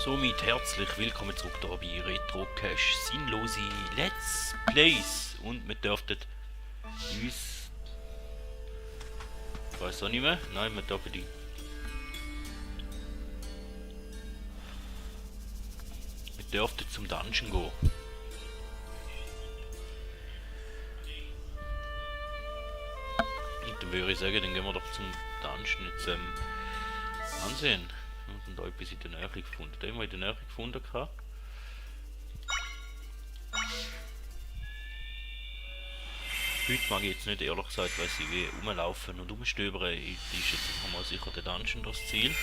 Somit herzlich willkommen zurück hier bei Retro Cache Sinnlose Let's Plays. Und wir dürften uns... Ich weiß auch nicht mehr. Nein, wir dürfen die... Wir dürften zum Dungeon gehen. Und dann würde ich sagen, dann gehen wir doch zum Dungeon jetzt ansehen. Und da etwas in der Nähe gefunden. Den wir in der Nähe gefunden haben. Heute mag ich jetzt nicht ehrlich gesagt, weil sie wie rumlaufen und rumstöbern. Ist jetzt mal sicher der Dungeon das Ziel.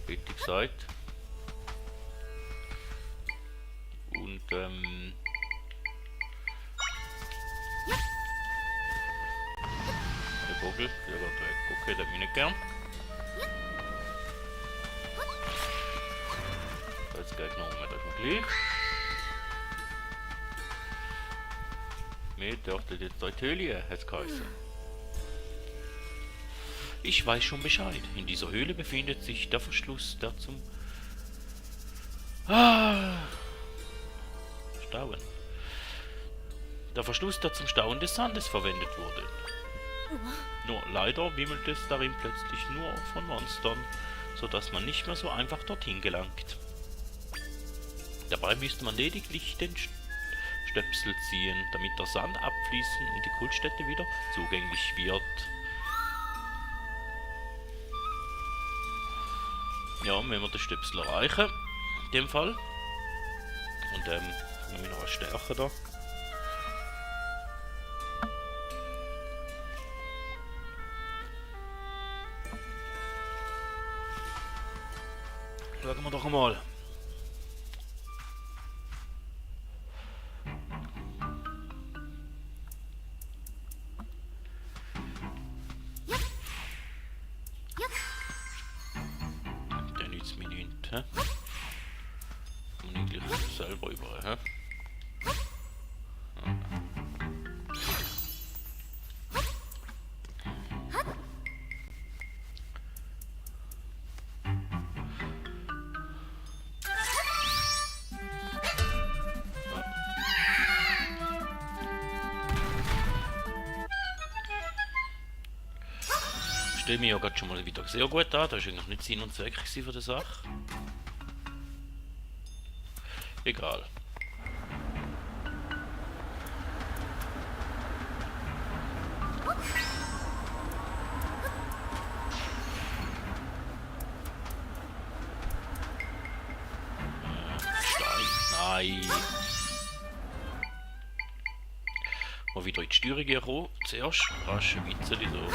Hätte ich gesagt. Und der Vogel, der geht weg. Okay, den habe ich nicht gern. Jetzt geht noch um, das ist noch gleich. Wir dürften jetzt in die Höhle, hat es geheißen. Ich weiß schon Bescheid. In dieser Höhle befindet sich der Verschluss, der zum... Stauen. Der Verschluss, der zum Stauen des Sandes verwendet wurde. Nur leider wimmelt es darin plötzlich nur von Monstern, sodass man nicht mehr so einfach dorthin gelangt. Dabei müsste man lediglich den Stöpsel ziehen, damit der Sand abfließen und die Kultstätte wieder zugänglich wird. Ja, wenn wir den Stöpsel erreichen, in dem Fall. Und noch eine Stärke da. Schauen wir doch einmal. Der nützt mir nicht, hä? Und eigentlich selber über, hä? Stelle mir ja gerade schon mal wieder sehr gut an, das war eigentlich nicht Sinn und Zweck von der Sache. Egal. Stein. Nein. Mal wieder in die Steuerung gekommen. Zuerst rasche Witze so.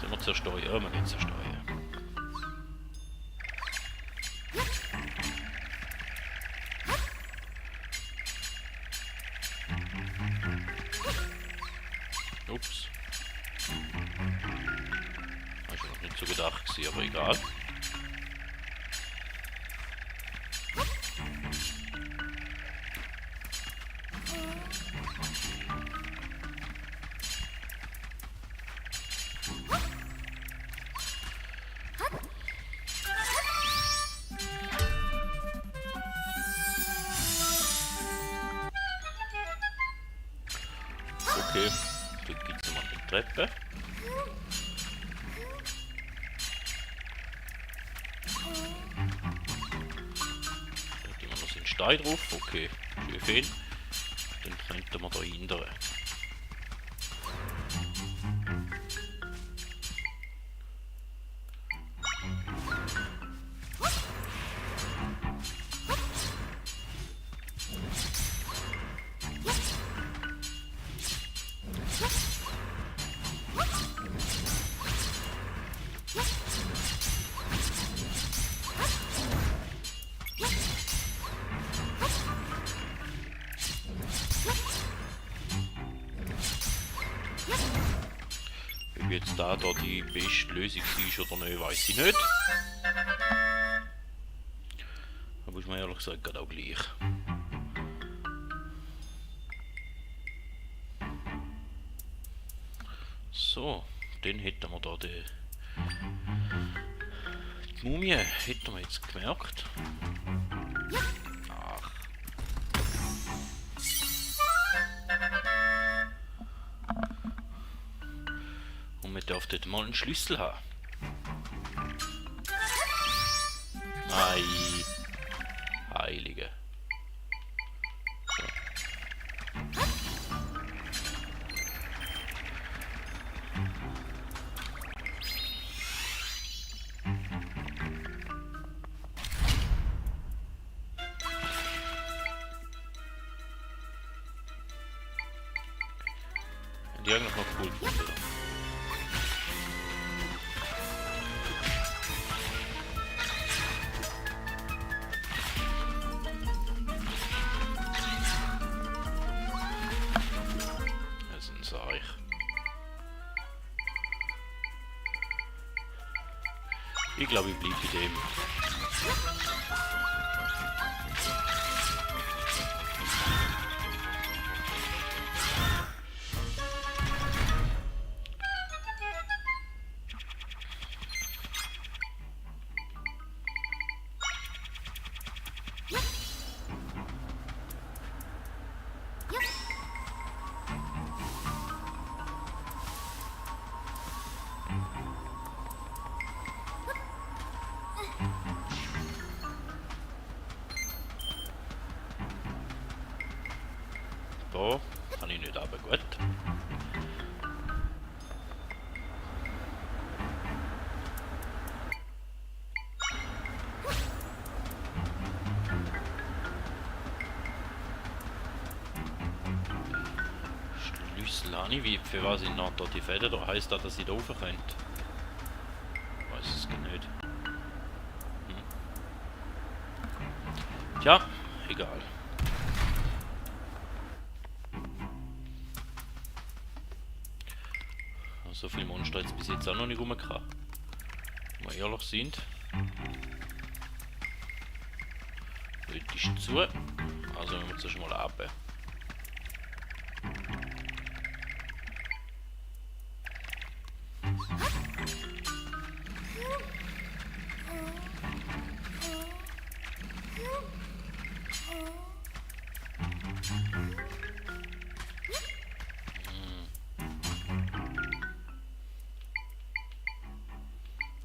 Sollen wir zersteuern? Ja, wir gehen zersteuern. Ups. Das war noch nicht so gedacht gewesen, aber egal. Okay, dort gibt es nochmal eine Treppe. Da hat immer noch so einen Stein drauf. Okay, schön fehl. Dann könnten wir da hindern. Ob jetzt da die beste Lösung ist oder nicht, weiß ich nicht. Aber ist mir ehrlich gesagt gerade auch gleich. So, den hätten wir da, die Mumie hätten wir jetzt gemerkt. Ach. Und wir dürfen dort mal einen Schlüssel haben. Ei. Heilige. So. Die eigentlich noch cool gefunden, oder? Das ist ein Seich. Ich glaube, ich bleibe bei dem. Da kann ich nicht, aber gut. Schlüssel habe ich, wie für was ich noch da die Feder da heisst, dass ich da rauf könnte. Weiß es nicht. Tja, egal. So viele Monster jetzt bis jetzt auch noch nicht rumgekommen. Wenn wir ehrlich sind. Heute ist zu. Also müssen wir zuerst mal runter.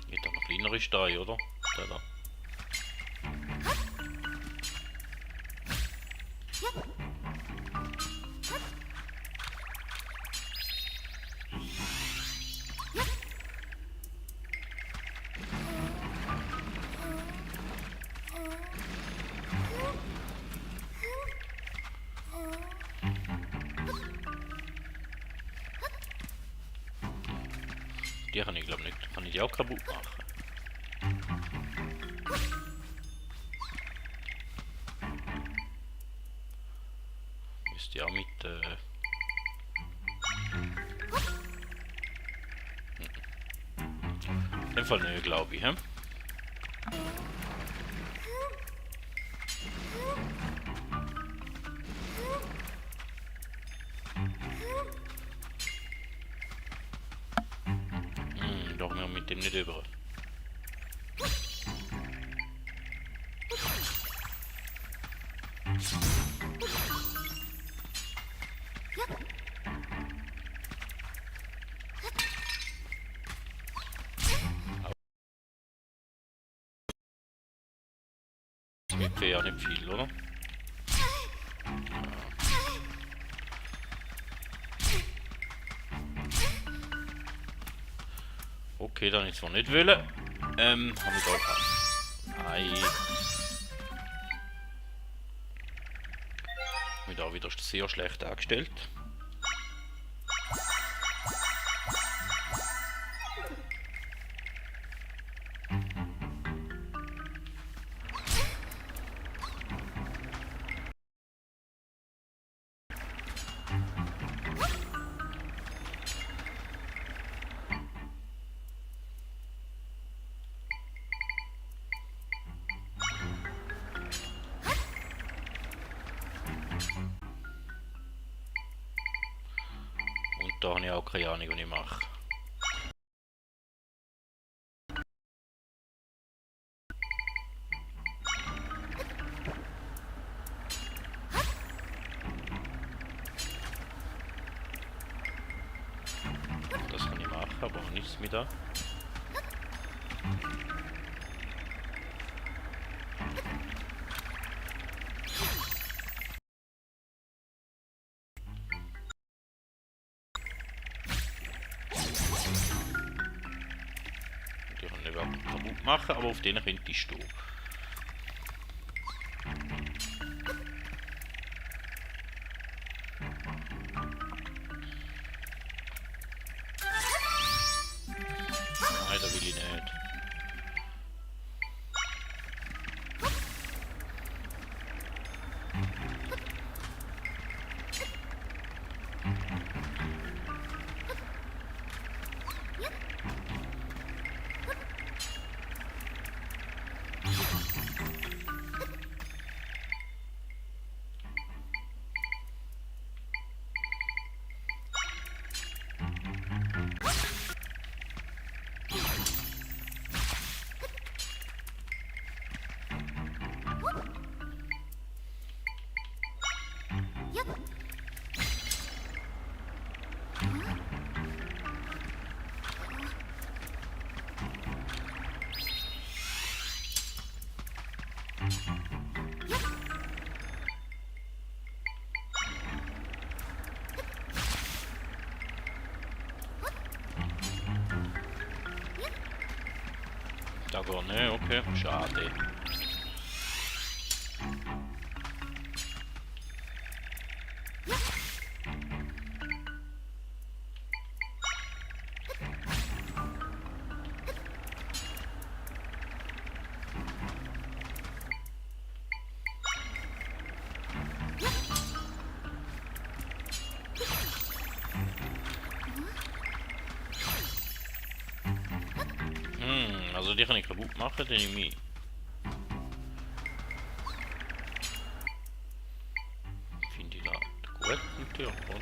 Geht da noch kleinere Steine, oder? Der da. Die kann ich glaube nicht. Kann ich die auch kaputt machen? Müsste ja auch mit in dem Fall nicht, glaube ich. He? Doch, wir mit dem nicht über. Das wird ja nicht viel, oder? Okay, dann jetzt zwar nicht wollen. Haben wir da. Ei. Mit da wieder sehr schlecht angestellt. Da habe ich auch keine Ahnung, was ich mache. nichts mit da. Die können nicht wirklich kaputt machen, aber auf denen könnte ich stehen. Nein, das will ich nicht. Da gar nicht, okay, schade. Also die kann ich kaputt machen, den nehme ich. Finde ich da gut natürlich, oder?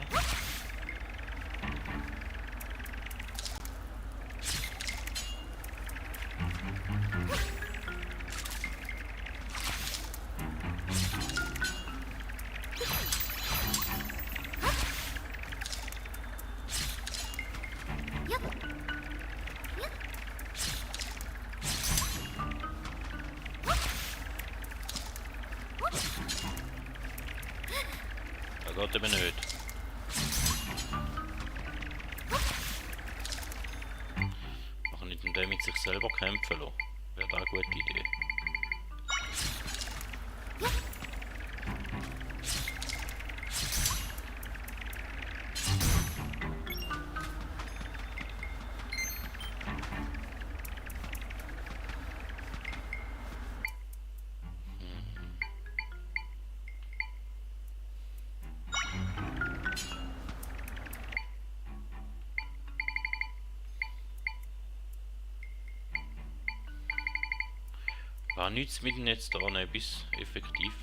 Da geht eben nicht. Machen nicht den mit sich selber kämpfen lassen. Wäre da eine gute Idee. War nichts mit dem Netz dran, bis effektiv.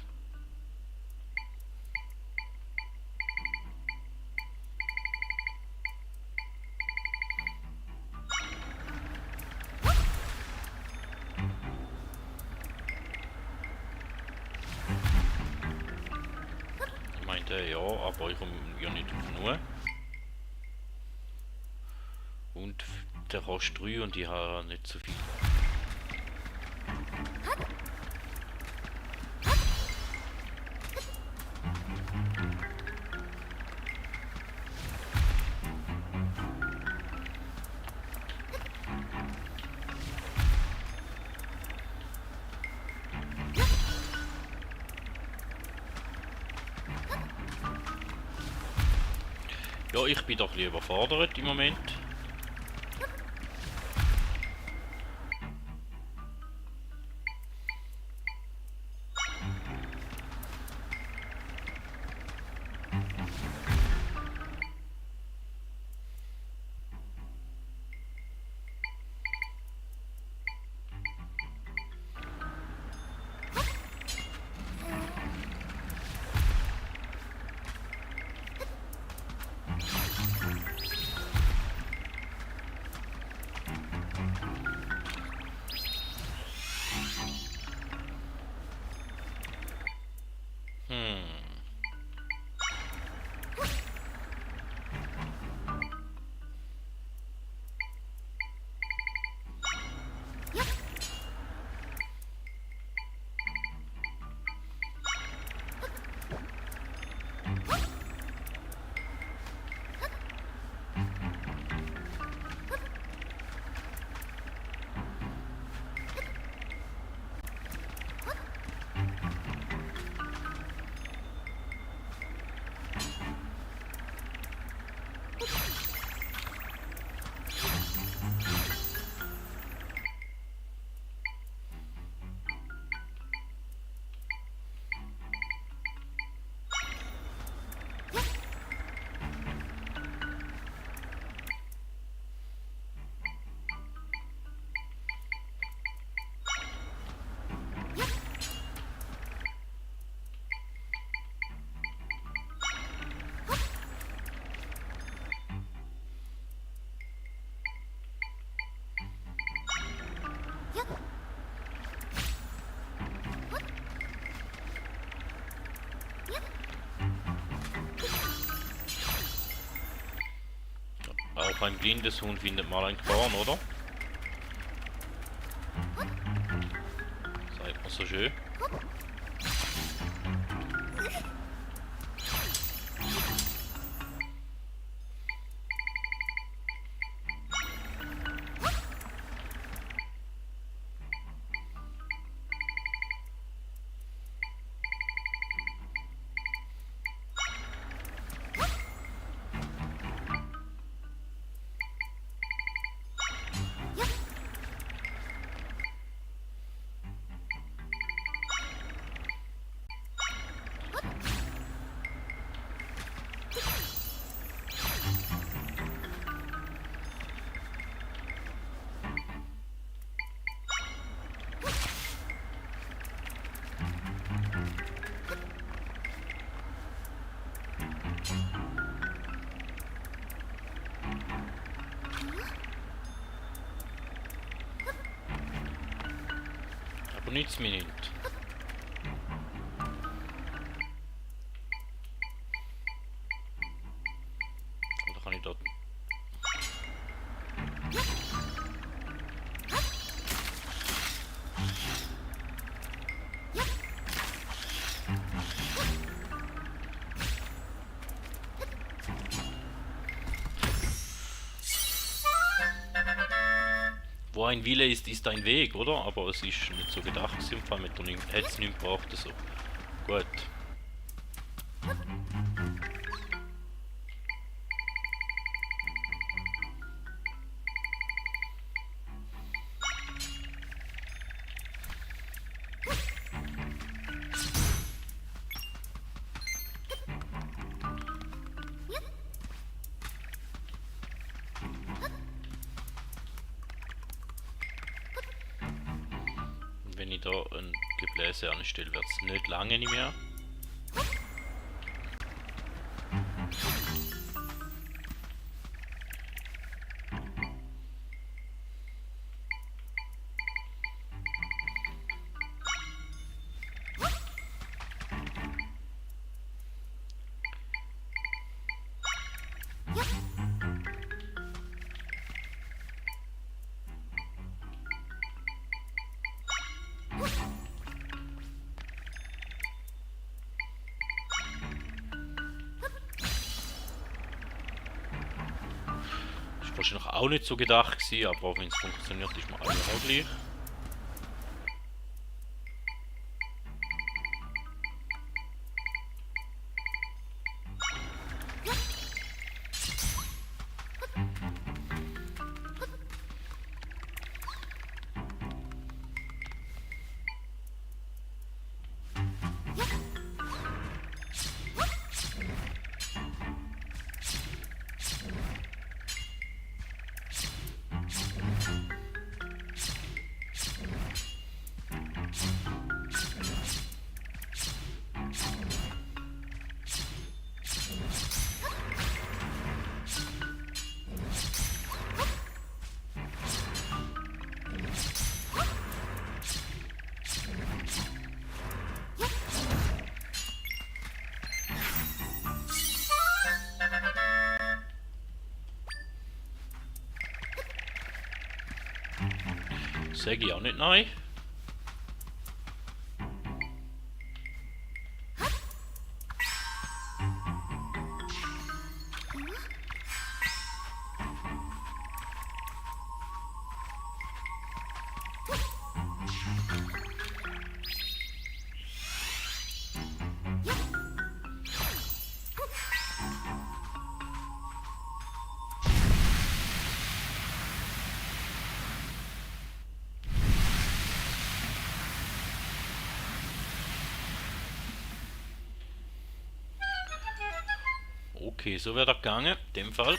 Ich meinte ja, aber ich komme ja nicht auf nur. Und der Rost 3 und die haben nicht so viel. Ja, ich bin doch lieber überfordert im Moment. Auch ein blindes Huhn findet mal ein Korn, oder? Seid mal so schön. Aber nichts mehr nimmt. Oder kann ich dort... Wo ein Wille ist, ist ein Weg, oder? Aber es ist nicht so gedacht, im Fall mit der hätte es nicht gebraucht, so. Gut. Wenn ich da ein Gebläse anstelle, wird es nicht lange nicht mehr. Ist wahrscheinlich auch nicht so gedacht gewesen, aber wenn es funktioniert, ist mir alles auch gleich. Säge ich auch nicht neu. Okay, so wäre das gegangen, in dem Fall.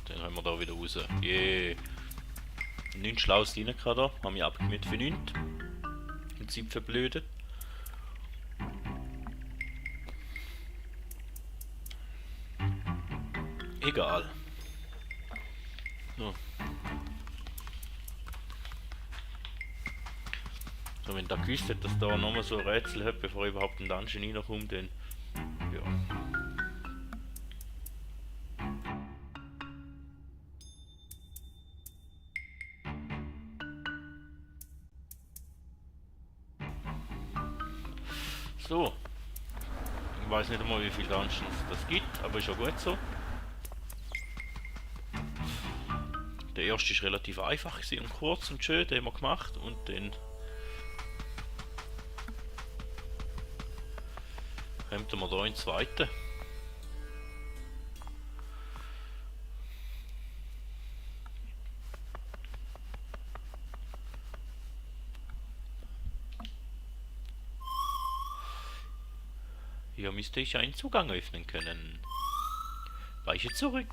Dann haben wir da wieder raus. Yeah. 9 Schlaues rein gerade, haben wir abgemüht für 9. Im Prinzip verblödet. Egal. So. So, wenn der gewusst hätte, dass da nochmal so ein Rätsel hat, bevor ich überhaupt in den Dungeon reinkomme, dann... Ja. So. Ich weiß nicht einmal, wie viele Dungeons das gibt, aber ist ja gut so. Der erste ist relativ einfach und kurz und schön, den haben wir gemacht und dann kommt wir da in den zweiten. Hier müsste ich einen Zugang öffnen können. Weiche zurück.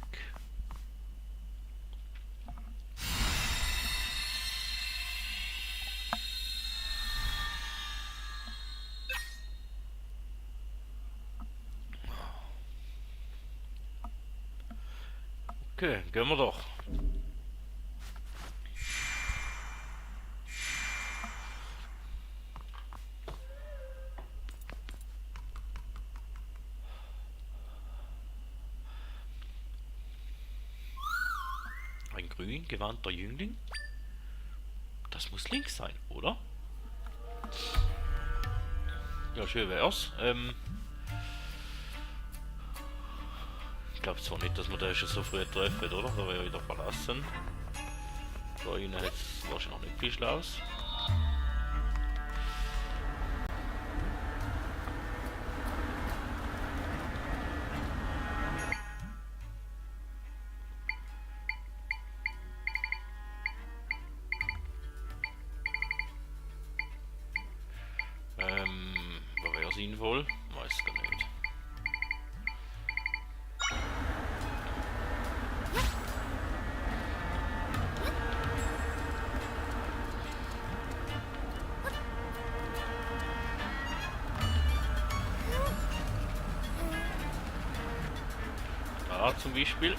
Okay, gehen wir doch. Ein grün gewandter Jüngling? Das muss links sein, oder? Ja, schön wär's. Ich glaube zwar nicht, dass wir da schon so früh treffen, oder? Da wäre wieder verlassen. Da innen hat es wahrscheinlich noch nicht viel Schlaues. Was wäre sinnvoll? Weiß gar nicht. Da zum Beispiel.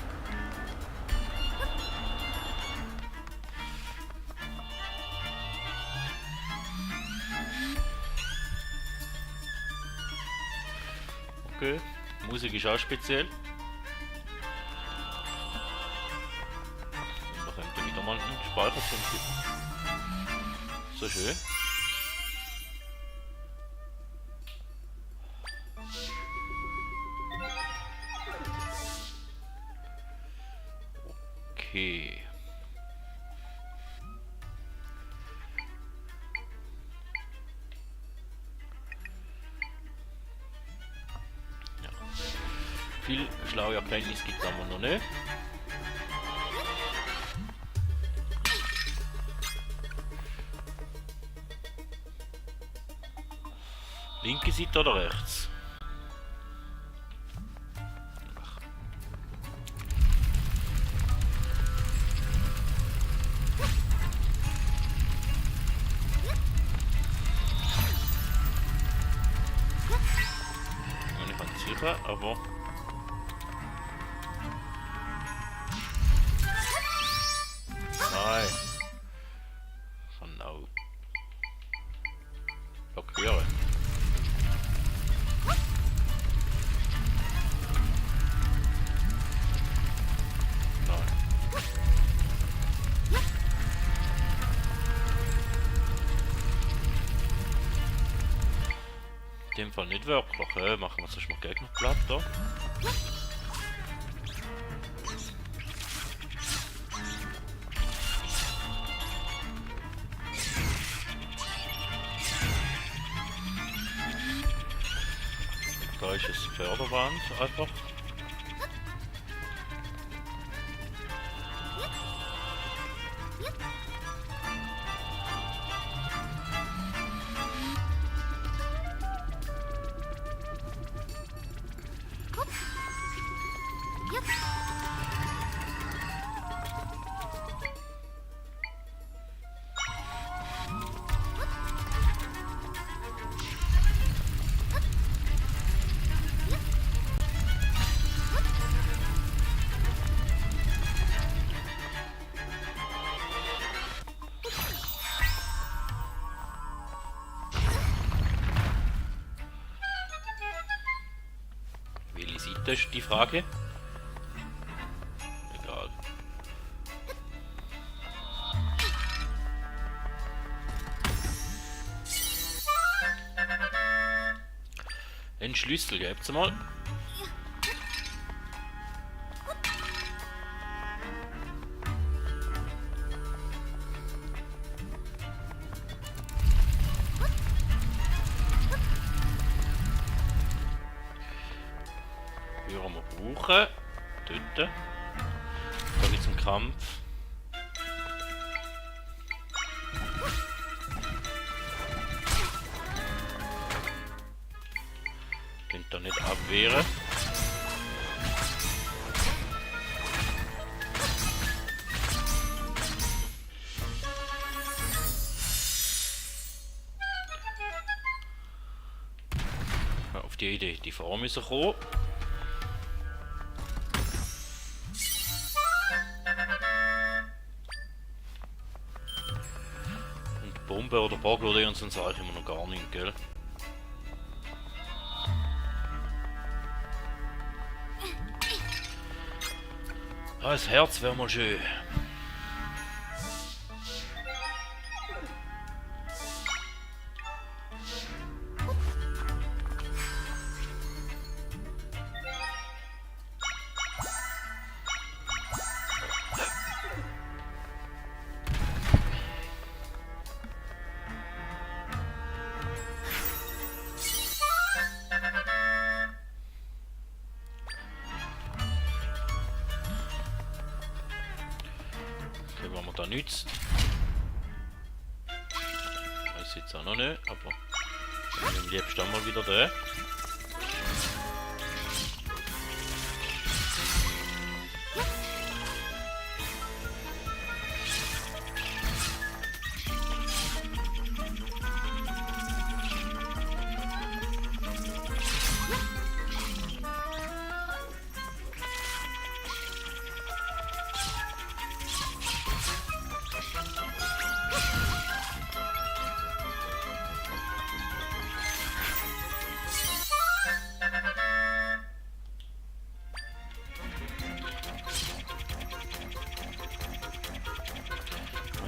Okay, Musik ist auch speziell. Da könnte wieder mal ein Speicherpunkt geben. So schön. Okay. Viel schlaue Erkenntnis gibt es aber noch nicht. Linke Seite oder rechts? Ach. Ich bin nicht sicher, aber... Nein. Genau. Blockieren. Nein. In dem Fall nicht wirklich. Machen wir zuerst mal Gegner platt da. Da ist es Förderwand einfach. Das ist die Frage. Egal. Einen Schlüssel gibt's mal. Würden wir brauchen. Dort. Da geht's zum Kampf. Könnt ihr nicht abwehren. Auf die Idee, die Form müssen kommen. Und Bombe oder Bug würde uns sonst eigentlich immer noch gar nicht, gell? Ah, das Herz wäre mal schön. Okay, wenn man da nützt. Weiß jetzt auch noch nicht, aber am liebsten auch mal wieder da.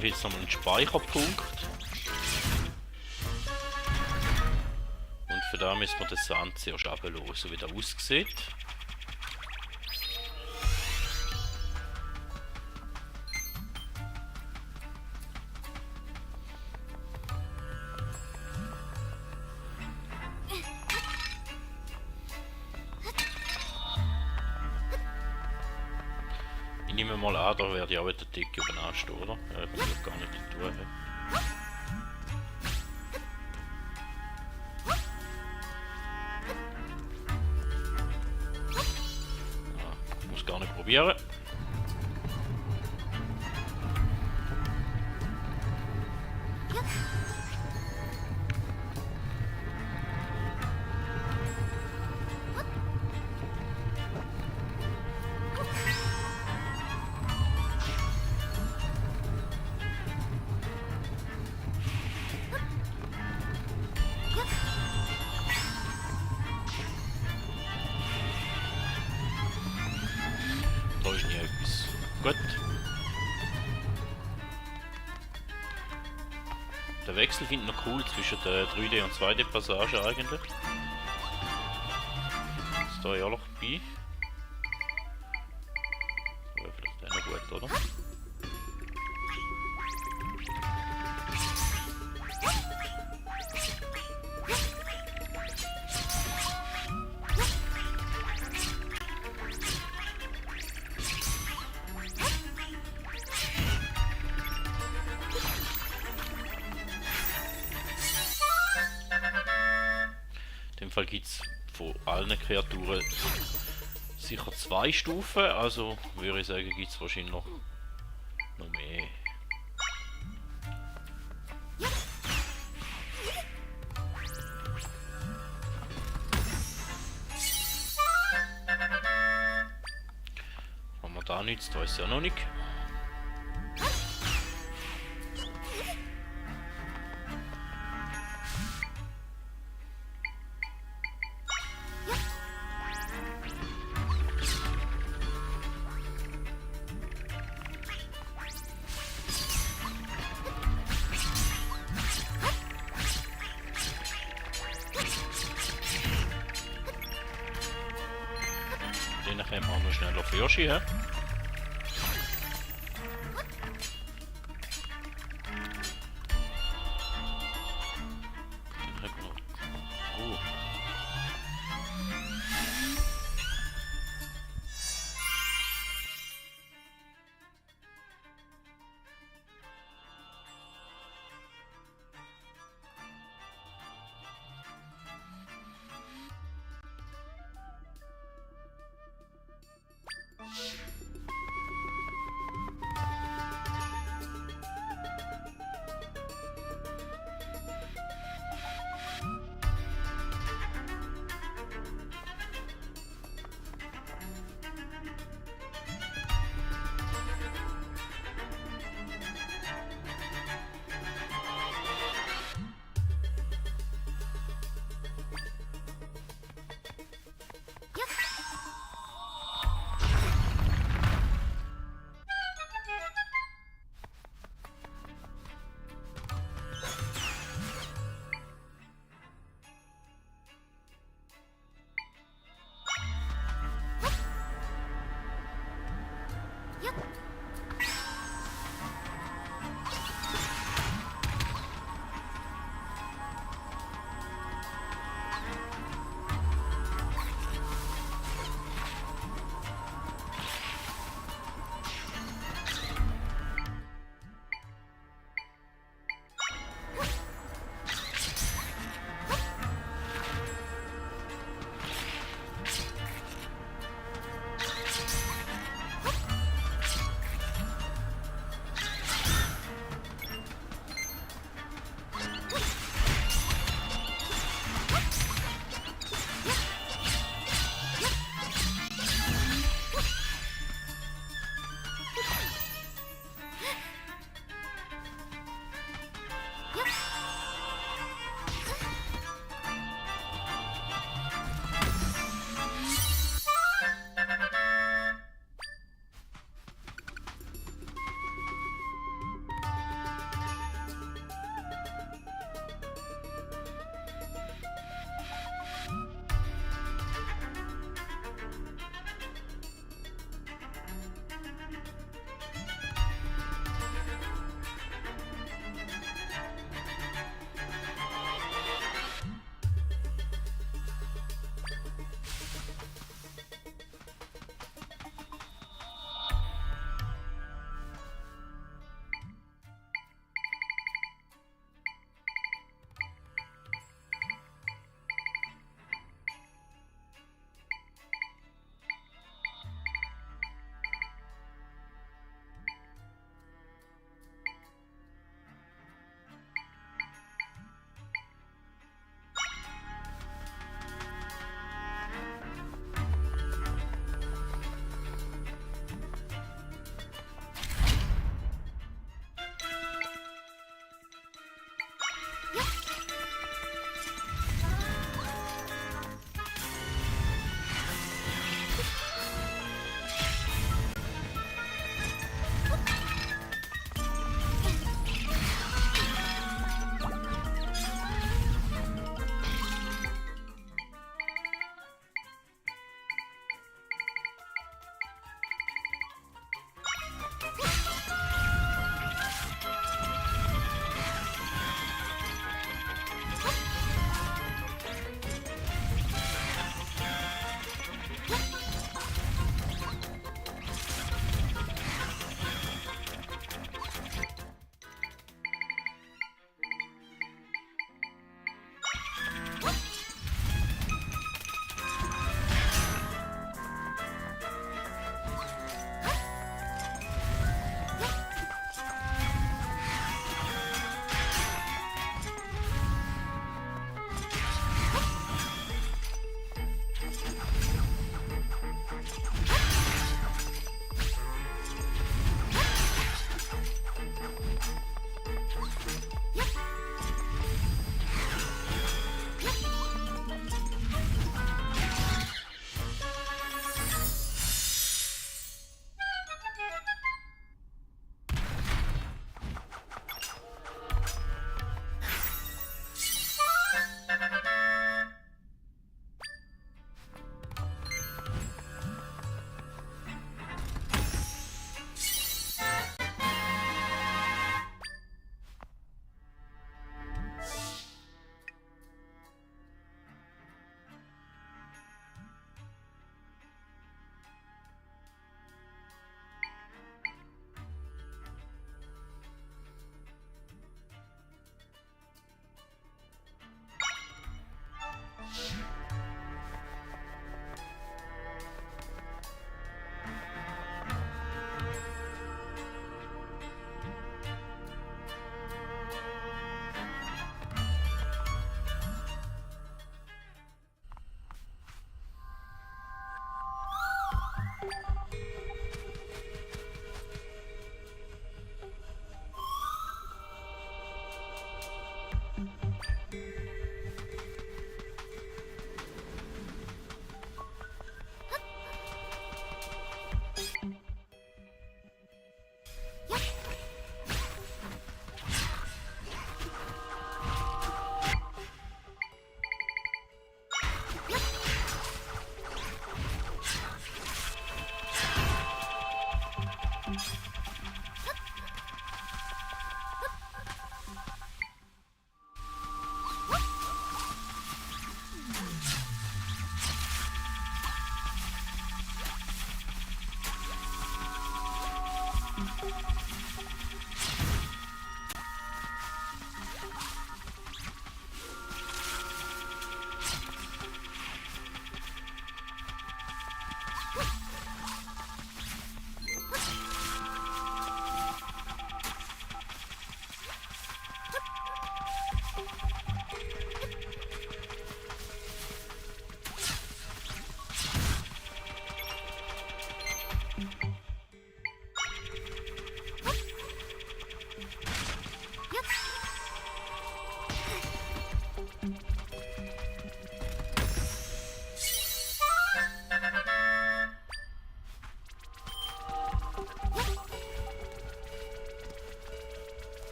Jetzt nochmal einen Speicherpunkt. Und für da müssen wir den Sand zuerst runterlassen, so wie der aussieht. Ich nehme mal an, da werde ich auch wieder dick oben anstehen, oder? Ja, ich muss gar nicht tun. Ja, ich muss gar nicht probieren. Da ist nie etwas. Gut. Der Wechsel finde ich noch cool zwischen der 3D und 2D Passage eigentlich. Ist da ja noch bei. Wäre vielleicht auch noch gut, oder? In dem Fall gibt es von allen Kreaturen sicher 2 Stufen, also würde ich sagen, gibt es wahrscheinlich noch mehr. Was man da nützt, weiß ich ja noch nicht. schneller für Yoshi, hä? Den hätten wir noch. Oh.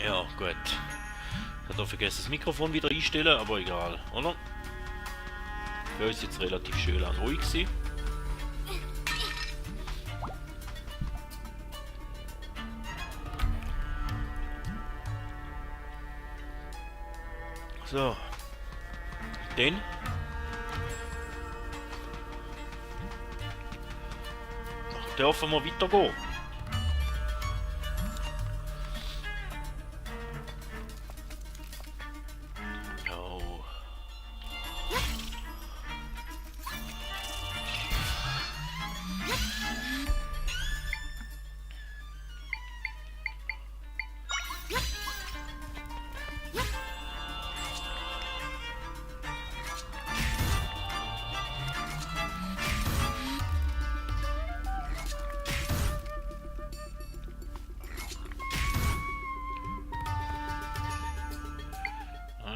Ja, gut. Ich habe vergessen, das Mikrofon wieder einstellen, aber egal, oder? Ja, ist jetzt relativ schön lang ruhig gewesen. So. Den. Dürfen wir weitergehen? Oh.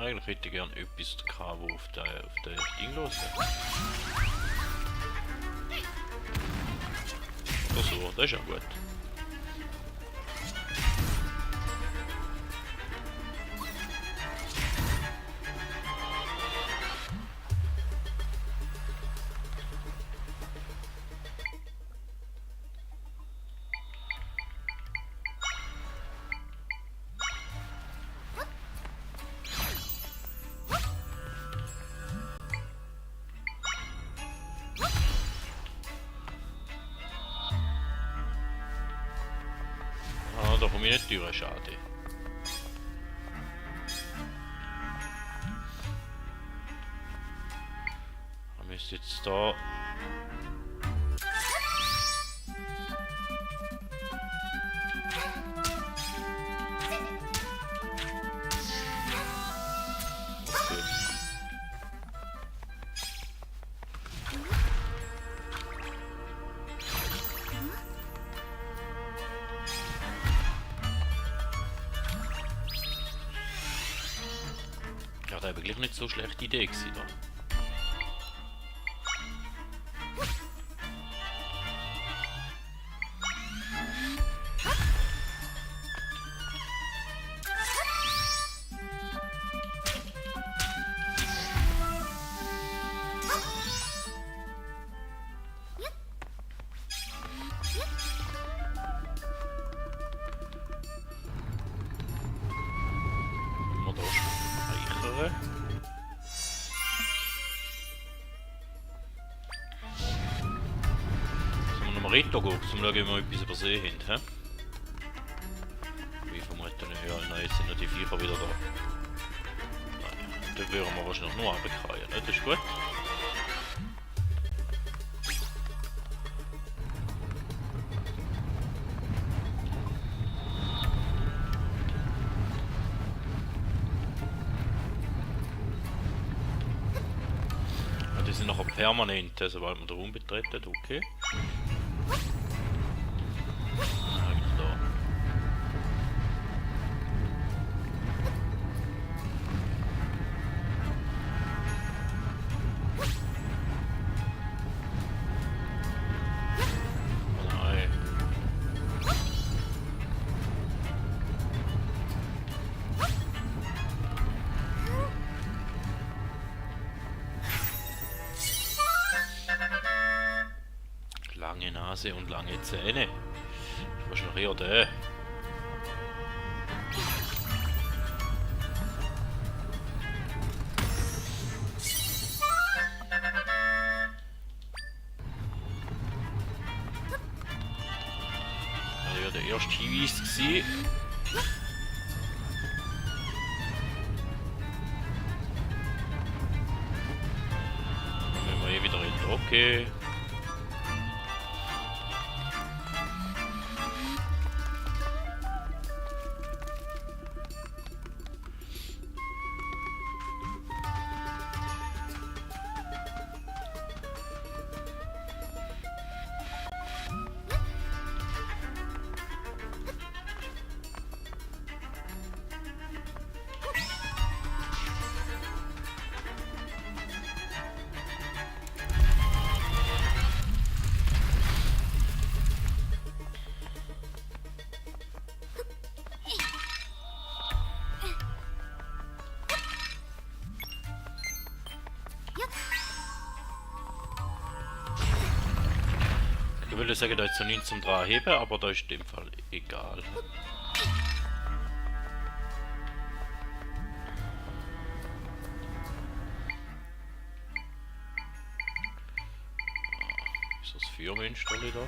Eigentlich hätte ich gern etwas gehabt, wo auf der Ding los ist. Oder so, das ist ja gut. Da komme ich nicht durch, schade. Ich müsste jetzt da... Okay. Ja, da habe ich wirklich nicht so schlechte Idee gewesen, da. Immer da speichern. Sollen wir nochmal Ritter gehen, um zu schauen, ob wir etwas übersehen haben, hä? Wie vermuten nicht, ja, nein, jetzt sind ja die Viecher wieder da. Nein, dann würden wir wahrscheinlich nur runterfallen, ne? Das ist gut. Die sind nachher permanent, sobald man den Raum betreten, okay. Eigentlich da. Nein. Lange Nase und lange Zähne. Das war schon eher der. Das war ja der erste Hinweis gewesen. Dann müssen wir wieder in okay. Ich würde sagen, da ist so nichts zum dran heben, aber da ist in dem Fall egal. Ist das Feuermünsterli da?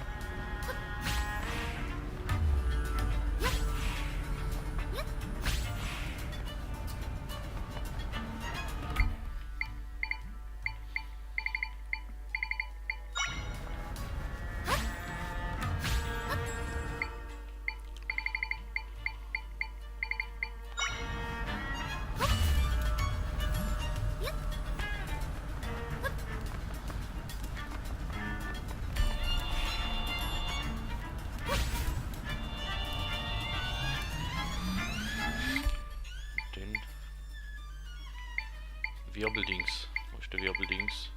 Wirbeldings. Wo ist der Wirbeldings?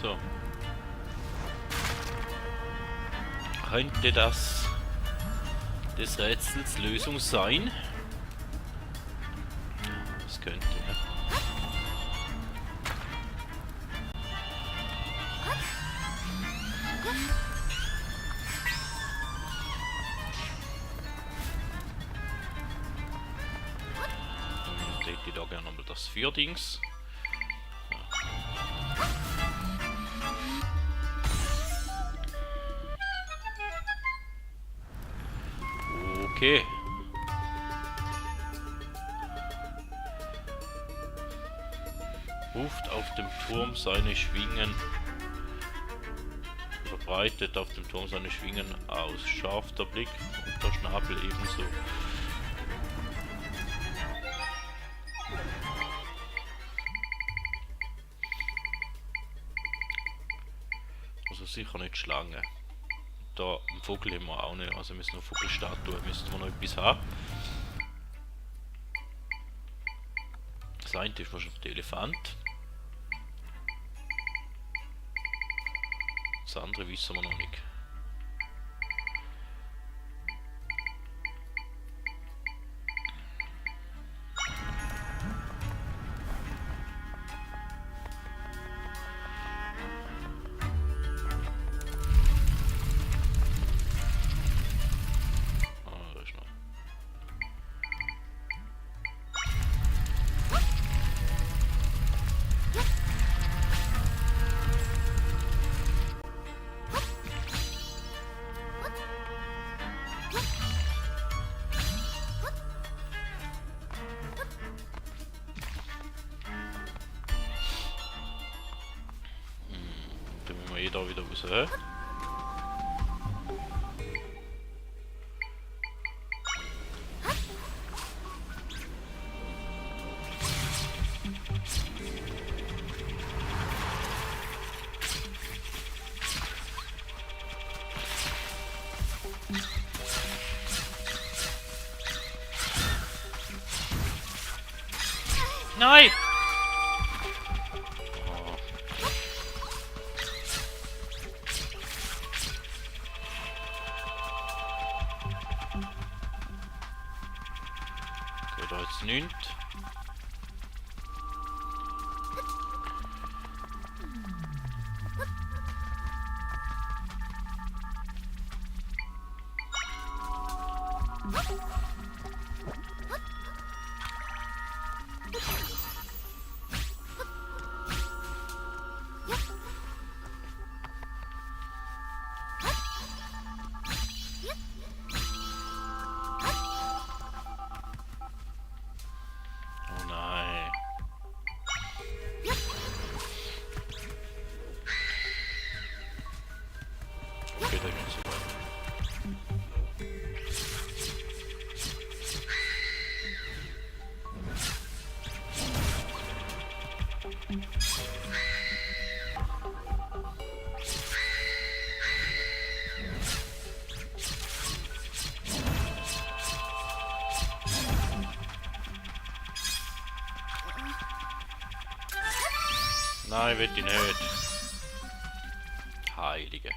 So. Könnte das des Rätsels Lösung sein? Das könnte, ja. Dann hätte ich da gerne nochmal das Vierdings. Okay. Ruft auf dem Turm seine Schwingen. Verbreitet auf dem Turm seine Schwingen aus. Scharf der Blick und der Schnabel ebenso. Also sicher nicht Schlange. Da einen Vogel haben wir auch nicht, also müssen wir eine Vogelstatue, müssen wir noch etwas haben. Das eine ist wahrscheinlich der Elefant. Das andere wissen wir noch nicht. Da wieder raus, hä? Nein! Da jetzt nichts. Nein, will ich nicht. Heilige.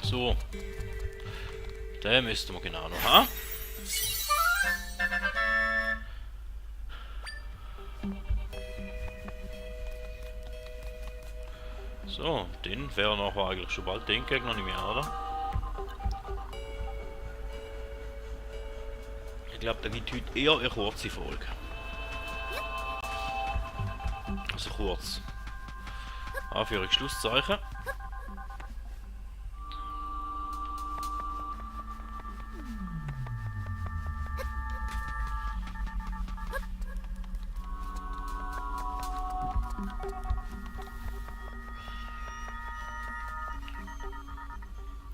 So. Den müssten wir genau noch haben. So, den wäre nachher eigentlich schon bald den Gegner nicht mehr, oder? Ich glaube, da gibt heute eher eine kurze Folge. Also kurz. Anführungs Schlusszeichen.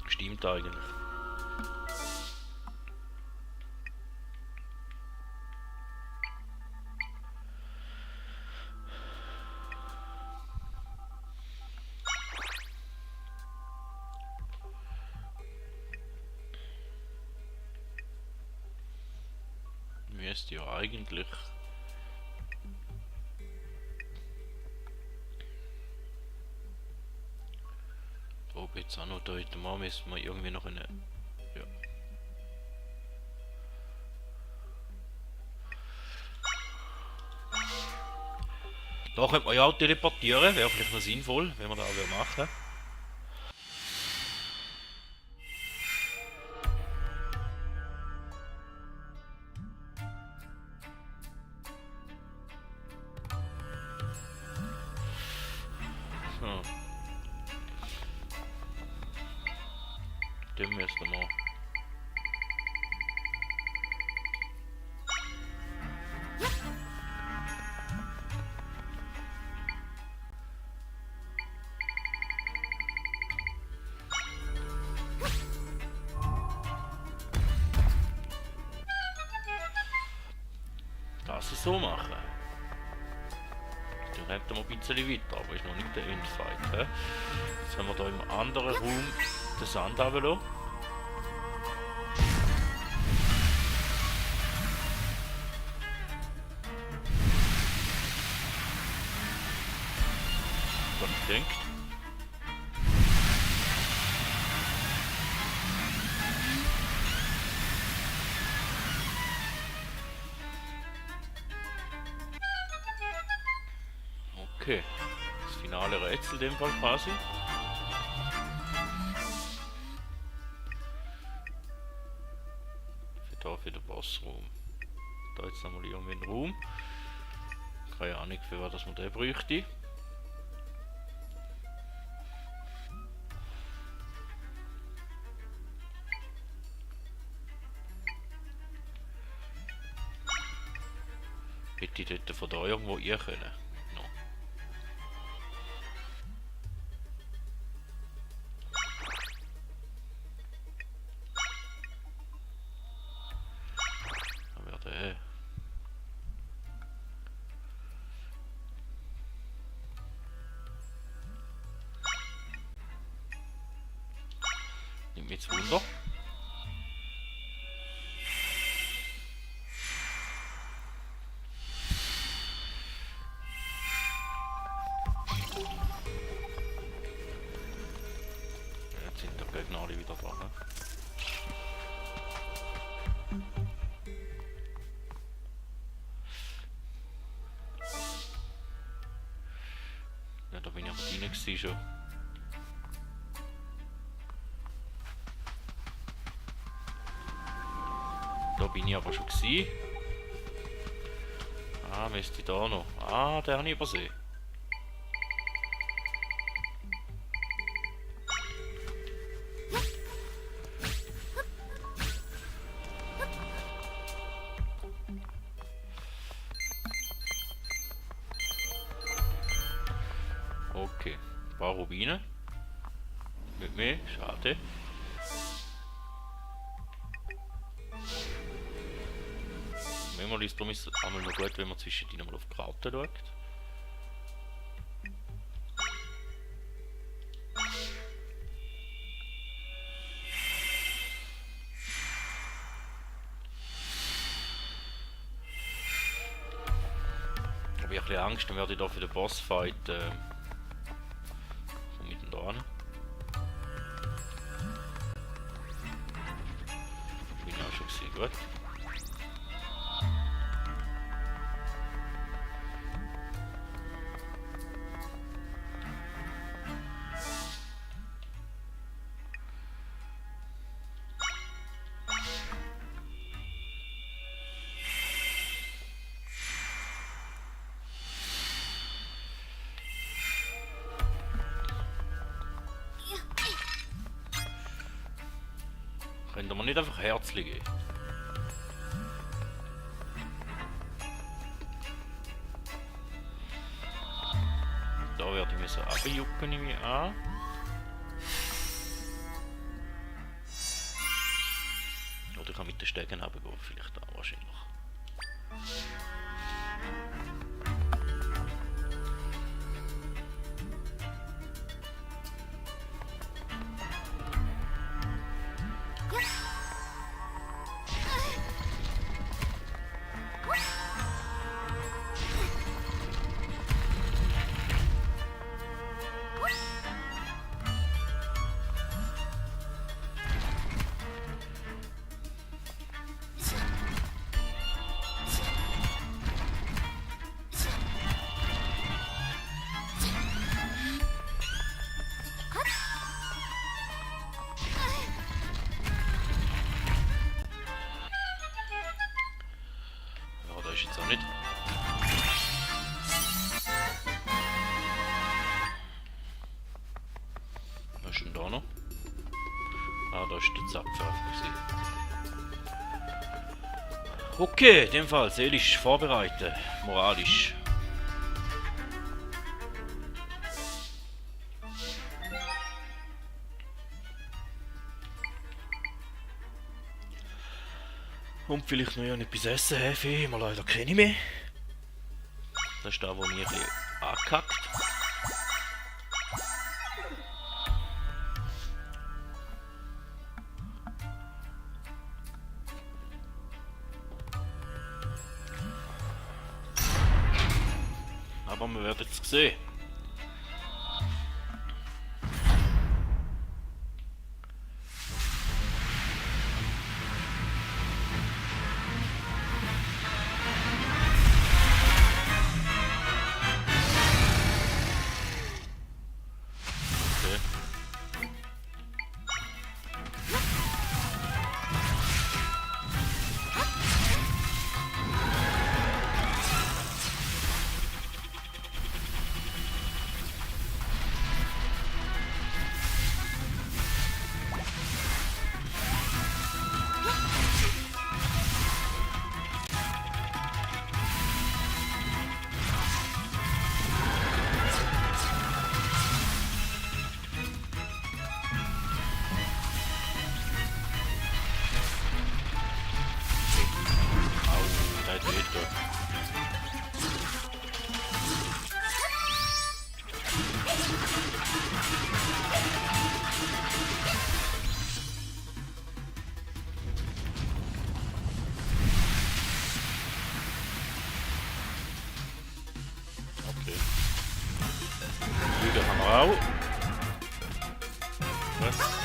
Stimmt eigentlich. Müsste ja eigentlich ob jetzt auch noch heute mal müssen wir irgendwie noch eine. Ja. Da könnte man ja auch teleportieren, wäre vielleicht noch sinnvoll, wenn wir das auch machen. So. Den müssen wir. Das so machen. Dann rennt er mal ein bisschen weiter, aber ist noch nicht der Endfight. He? Jetzt haben wir da im anderen Raum den Sand runterlassen. Was ich denke. Okay, das finale Rätsel in dem Fall quasi. Für den Bossraum. Da jetzt nochmal irgendwie ein Raum. Keine Ahnung, für was man den bräuchte. Hätte ich dort von da irgendwo ihr können. Nimmt mich jetzt Wunder. Jetzt sind die Gegner alle wieder dran. Ja, da bin ich aber drin gewesen schon. Da bin ich aber schon gewesen. Ah, müsste ich da noch. Ah, den habe ich übersehen. Okay. Ein paar Rubine. Mit mir, schade. Manchmal ist es einmal noch gut, wenn man zwischendrin mal auf die Karte schaut. Habe ich ein bisschen Angst, dann werde ich da für den Bossfight von mitten da hin. Bin ich auch schon gesehen, gut. Könnte man nicht einfach herzlich gehen? Da werde ich mir so abjucken, nehme ich an. Oder ich kann mit den Stegen runtergehen, vielleicht auch wahrscheinlich. Ist jetzt auch nicht. Was ist denn da noch? Ah, da ist der Zapfer. Okay, in dem Fall seelisch vorbereitet, moralisch. Und vielleicht noch etwas essen, Hefe, mal leider kenne ich mehr. Das ist da, wo mir ein bisschen angehackt. Aber wir werden es sehen. Au. Was?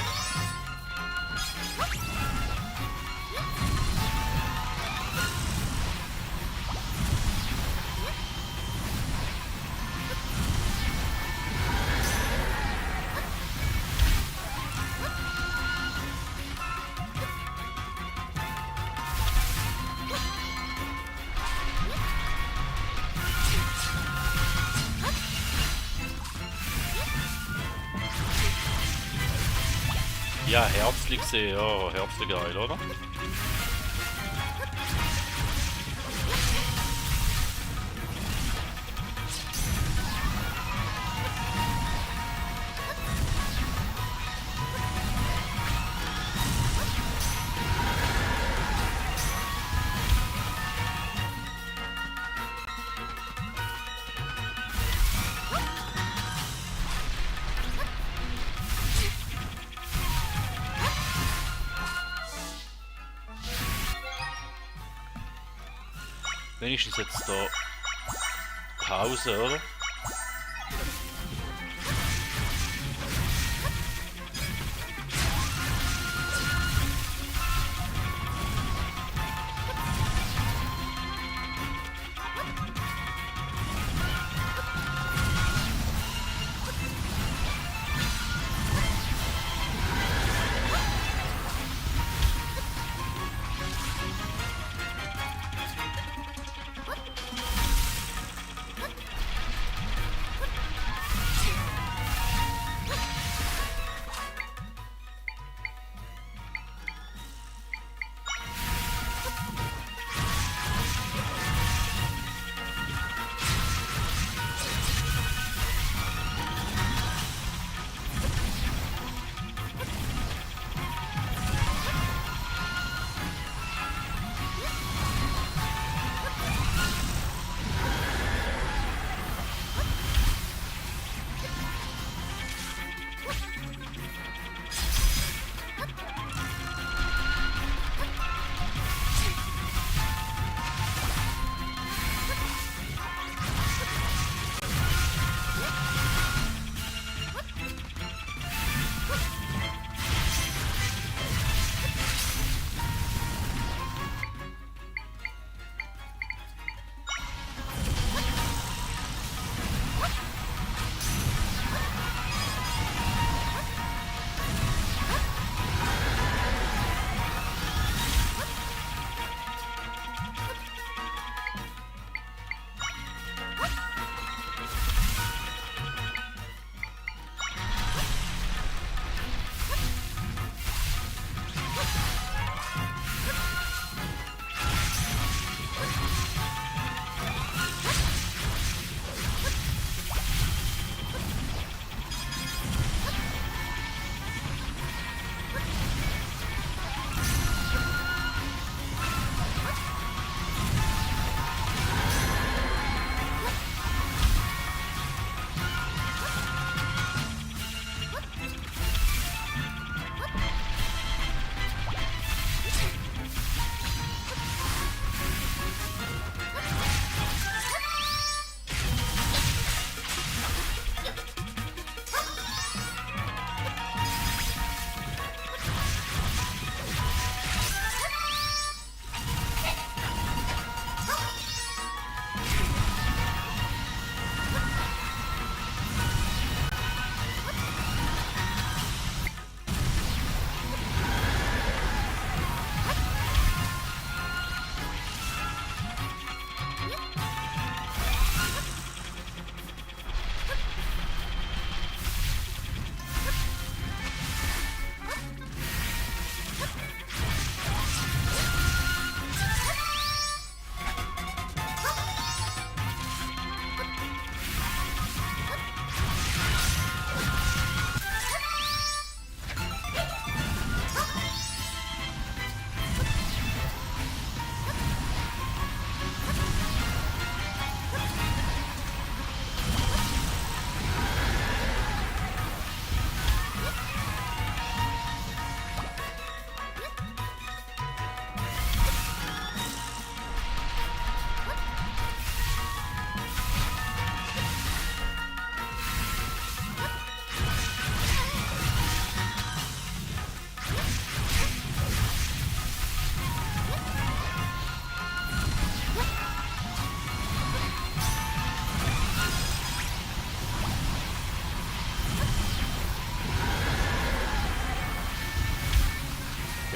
Ja, herzlich sehr, ja, herzlich geil, oder? Wenigstens jetzt da Pause, oder?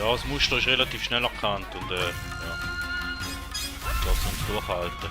Ja, das Muster ist relativ schnell erkannt und ja, lass uns durchhalten.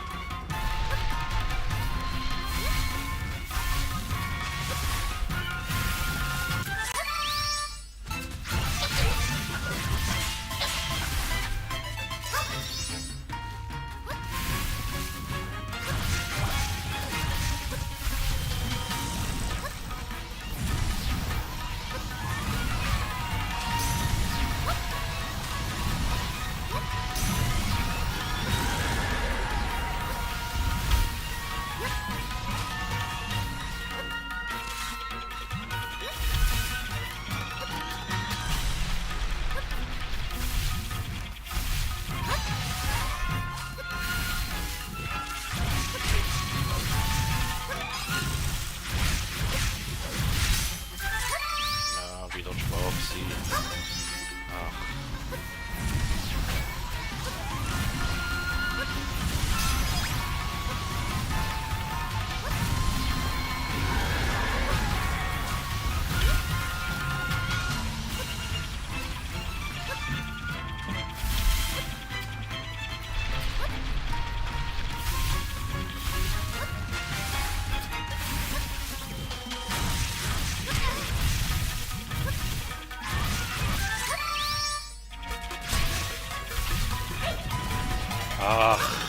Ach.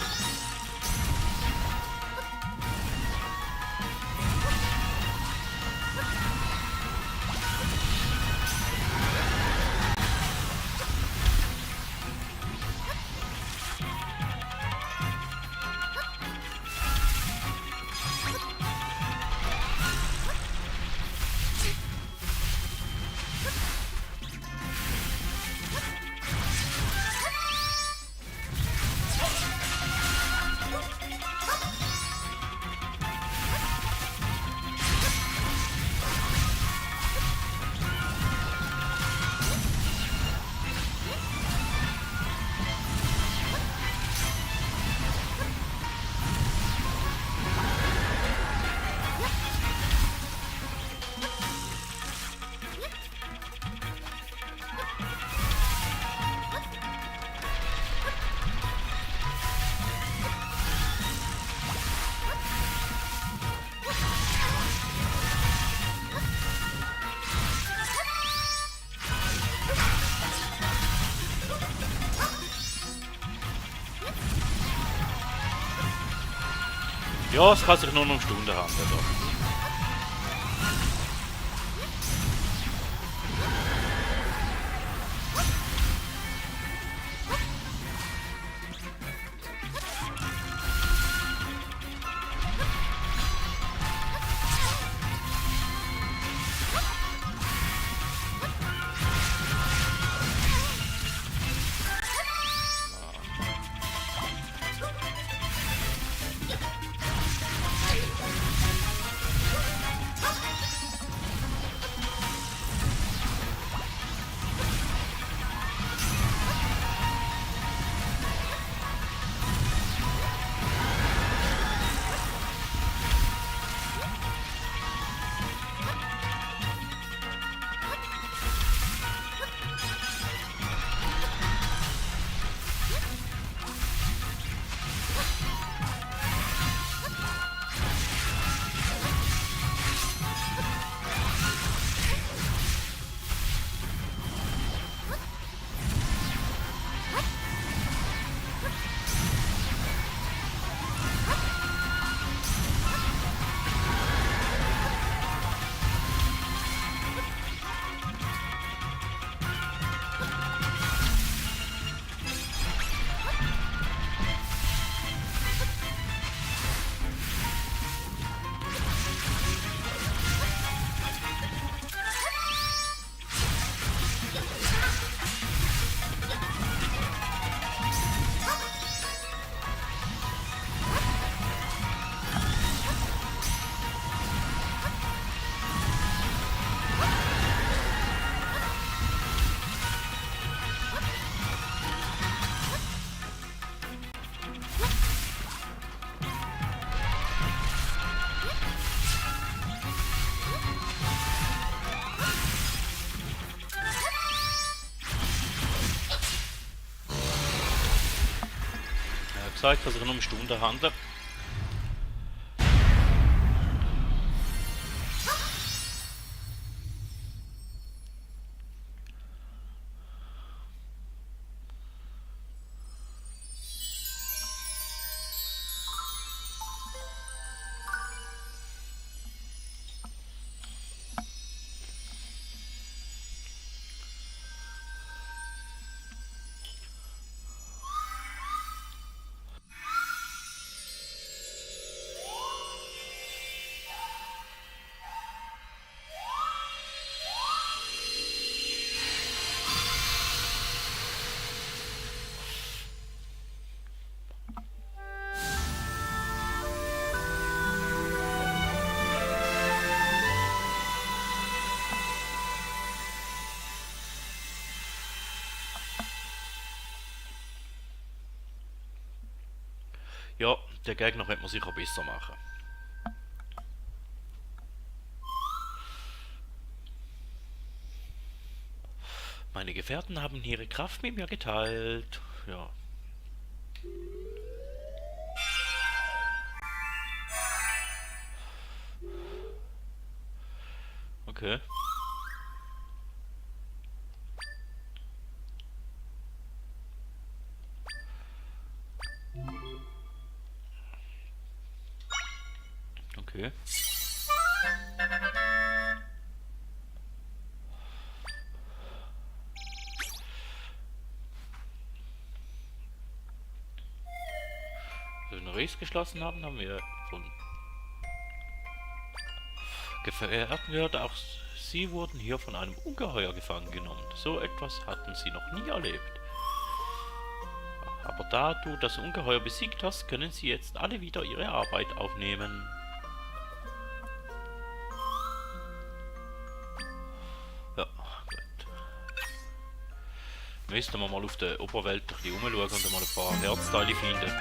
Ja, es kann sich nur noch um Stunden handeln. Da. Gesagt, dass ich nur um Stunden handle. Ja, der Gegner könnte man sicher besser machen. Meine Gefährten haben ihre Kraft mit mir geteilt. Ja. Okay. Okay. Wenn wir Race geschlossen haben, haben wir von Gefährten gehört, auch sie wurden hier von einem Ungeheuer gefangen genommen. So etwas hatten sie noch nie erlebt. Aber da du das Ungeheuer besiegt hast, können sie jetzt alle wieder ihre Arbeit aufnehmen. Ja, gut. Müssen wir mal auf der Oberwelt ein bisschen rumschauen und mal ein paar Herzteile finden.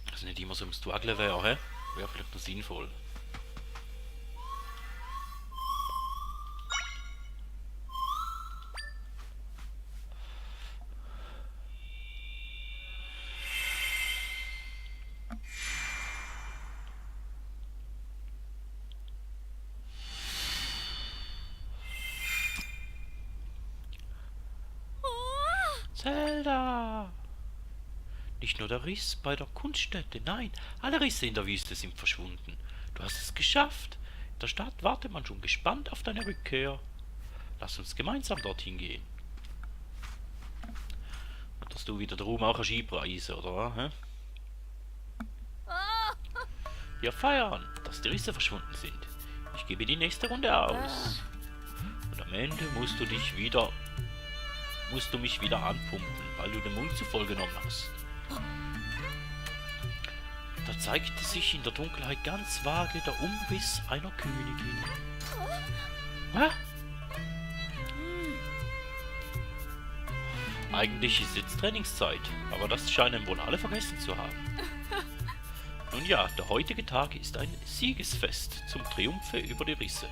Das nicht immer so ums Twageln wäre, hä? Wäre vielleicht noch sinnvoll. Zelda! Nicht nur der Riss bei der Kunststätte, nein, alle Risse in der Wüste sind verschwunden. Du hast es geschafft. In der Stadt wartet man schon gespannt auf deine Rückkehr. Lass uns gemeinsam dorthin gehen. Und dass du wieder darum auch Skipreise, oder? Hä? Wir feiern, dass die Risse verschwunden sind. Ich gebe die nächste Runde aus. Und am Ende musst du mich wieder anpumpen, weil du den Mund zu voll genommen hast. Da zeigte sich in der Dunkelheit ganz vage der Umriss einer Königin. Hä? Eigentlich ist jetzt Trainingszeit, aber das scheinen wohl alle vergessen zu haben. Nun ja, der heutige Tag ist ein Siegesfest zum Triumphe über die Risse.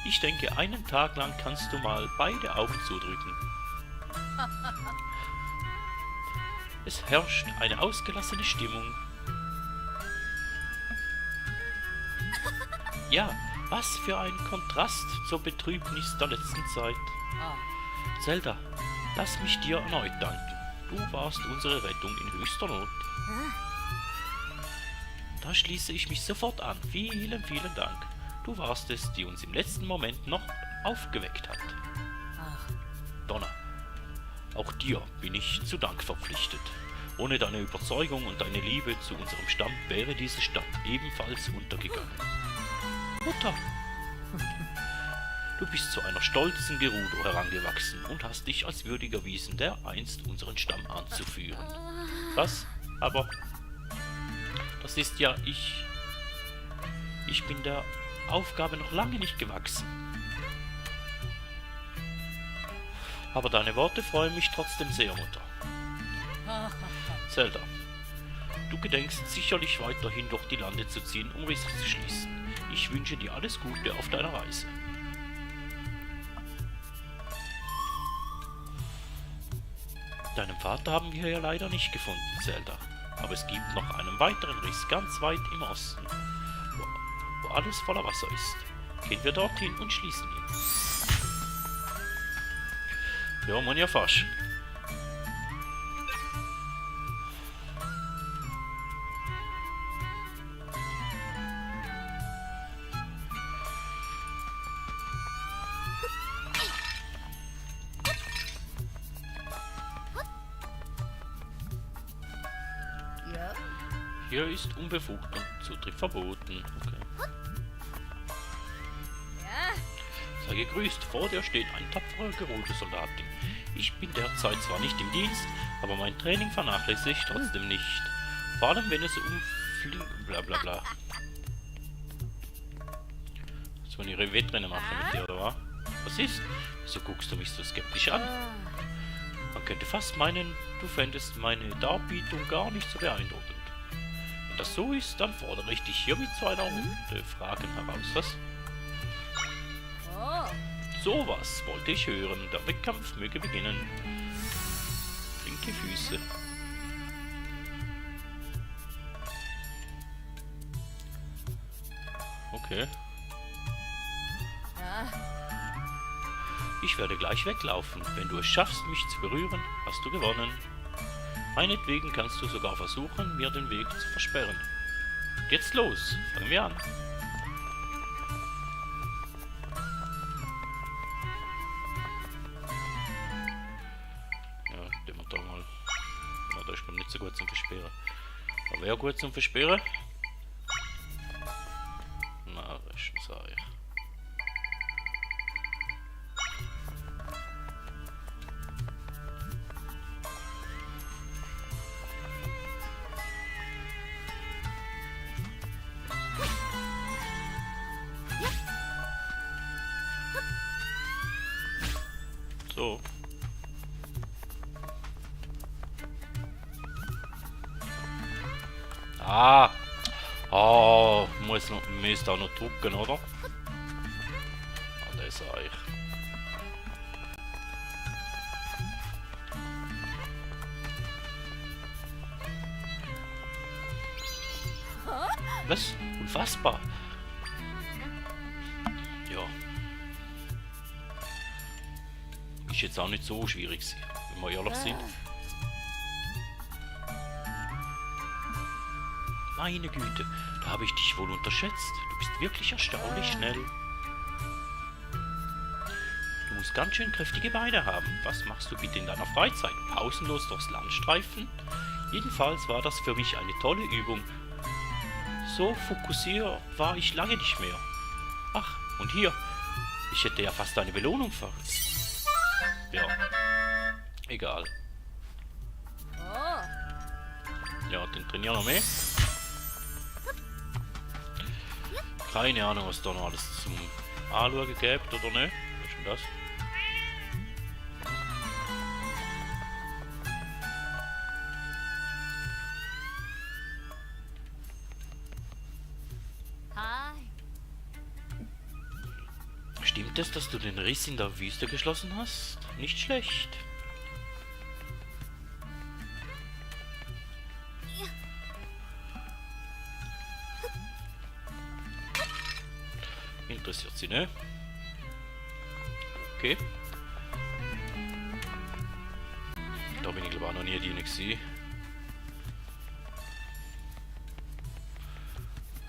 Ich denke, einen Tag lang kannst du mal beide Augen zudrücken. Es herrscht eine ausgelassene Stimmung. Ja, was für ein Kontrast zur Betrübnis der letzten Zeit. Zelda, lass mich dir erneut danken. Du warst unsere Rettung in höchster Not. Da schließe ich mich sofort an. Vielen, vielen Dank. Du warst es, die uns im letzten Moment noch aufgeweckt hat. Donner, auch dir bin ich zu Dank verpflichtet. Ohne deine Überzeugung und deine Liebe zu unserem Stamm wäre diese Stadt ebenfalls untergegangen. Mutter, du bist zu einer stolzen Gerudo herangewachsen und hast dich als würdig erwiesen, dereinst unseren Stamm anzuführen. Was? Aber das ist ja ich. Ich bin der Aufgabe noch lange nicht gewachsen. Aber deine Worte freuen mich trotzdem sehr, Mutter. Zelda, du gedenkst sicherlich weiterhin durch die Lande zu ziehen, um Risse zu schließen. Ich wünsche dir alles Gute auf deiner Reise. Deinen Vater haben wir ja leider nicht gefunden, Zelda. Aber es gibt noch einen weiteren Riss ganz weit im Osten, wo alles voller Wasser ist. Gehen wir dorthin und schließen ihn. Ja, man ja fast. Hier ist unbefugt und Zutritt verboten. Okay. Sei gegrüßt, vor dir steht ein tapferer Gerudo-Soldatin. Ich bin derzeit zwar nicht im Dienst, aber mein Training vernachlässige ich trotzdem nicht. Vor allem wenn es um blablabla. Jetzt wollen ihre Wettrennen machen mit dir, oder was? Was ist? Wieso guckst du mich so skeptisch an? Man könnte fast meinen, du fändest meine Darbietung gar nicht so beeindruckend. Wenn das so ist, dann fordere ich dich hiermit zu einer Runde Fragen heraus, was? Sowas wollte ich hören. Der Wettkampf möge beginnen. Flinke Füße. Okay. Ich werde gleich weglaufen. Wenn du es schaffst, mich zu berühren, hast du gewonnen. Meinetwegen kannst du sogar versuchen, mir den Weg zu versperren. Jetzt los. Fangen wir an. Ja, den wir da mal... Ja, da ist man nicht so gut zum Versperren. Aber wer gut zum Versperren? Na, das ist schon sag ich. So. Ah! Oh, müsste auch noch drucken, oder? Ah, das sag ich. Was? Unfassbar! Ja. Ist jetzt auch nicht so schwierig, wenn wir ehrlich sind. Meine Güte, da habe ich dich wohl unterschätzt. Du bist wirklich erstaunlich schnell. Du musst ganz schön kräftige Beine haben. Was machst du bitte in deiner Freizeit? Pausenlos durchs Land streifen? Jedenfalls war das für mich eine tolle Übung. So fokussiert war ich lange nicht mehr. Ach, und hier. Ich hätte ja fast eine Belohnung ver... Ja. Egal. Ja, den trainieren wir mehr. Keine Ahnung, was da noch alles zum Anschauen gibt oder nicht. Was ist denn das? Stimmt es, dass du den Riss in der Wüste geschlossen hast? Nicht schlecht. Interessiert sie, ne? Okay. Da bin ich glaube auch noch nie die gesehen.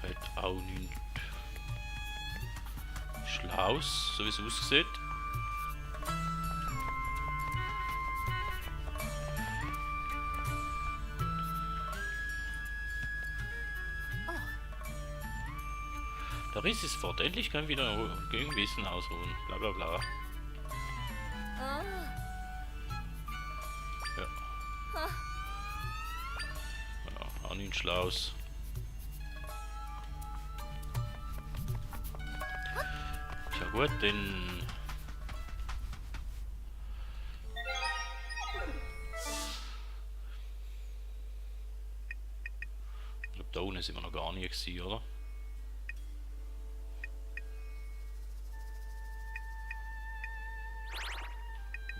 Hat auch nichts Schlaues, so wie es aussieht. Der Riss ist fort. Endlich können wir wieder gegen Wissen ausruhen. Bla bla bla. Ja. Ja, auch nichts Schlaues. Ja gut, denn... Ich glaube, da unten sind wir noch gar nicht gewesen, oder?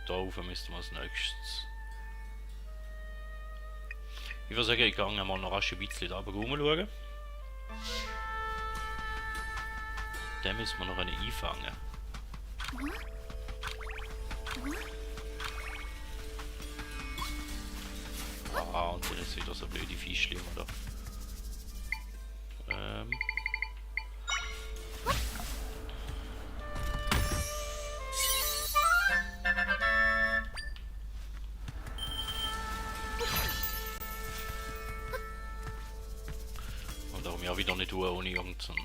Da rauf müssten wir als nächstes. Ich würde sagen, ich gehe mal noch rasch ein bisschen da oben rumschauen. Den müssen wir noch eine einfangen. Ah, und dann ist wieder so blöde Fischchen da. Und darum ja wieder nicht ohne irgendeinen Zeichen.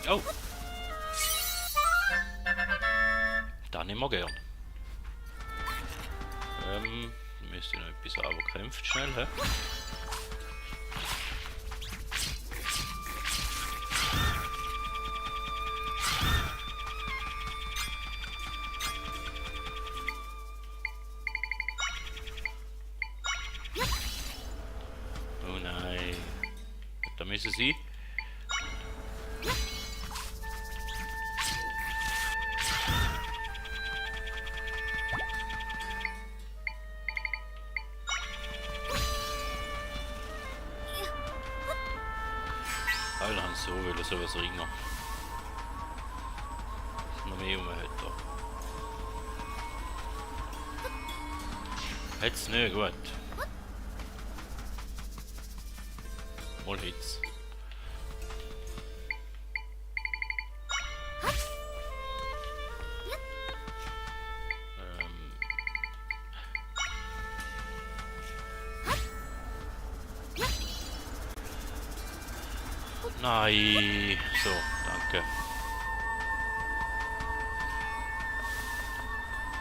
Oh! Das nehmen wir gern. Müsste noch etwas sauber kämpft schnell, hä? Oh nein. Da müssen sie. Alle haben so will, so was ringer. Noch mehr umhält da. Jetzt nicht gut. Mal Hitz. Nein. So, danke.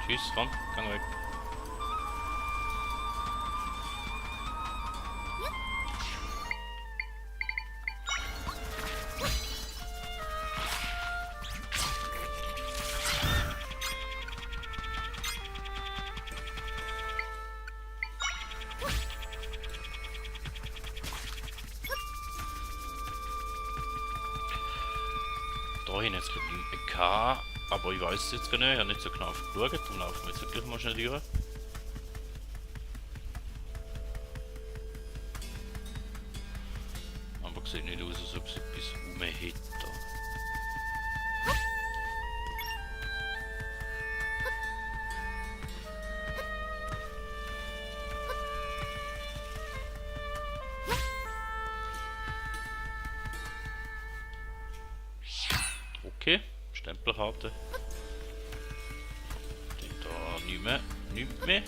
Tschüss, komm, gang weg. Da hin, jetzt kriegt ein K, aber ich weiß es jetzt gar nicht, ich habe nicht so genau geschaut, dann laufen wir jetzt gleich mal schnell durch. Aber sieht nicht aus, als ob es etwas rum hätte. Okay, Stempelkarte. Die da nicht mehr. Nicht mehr.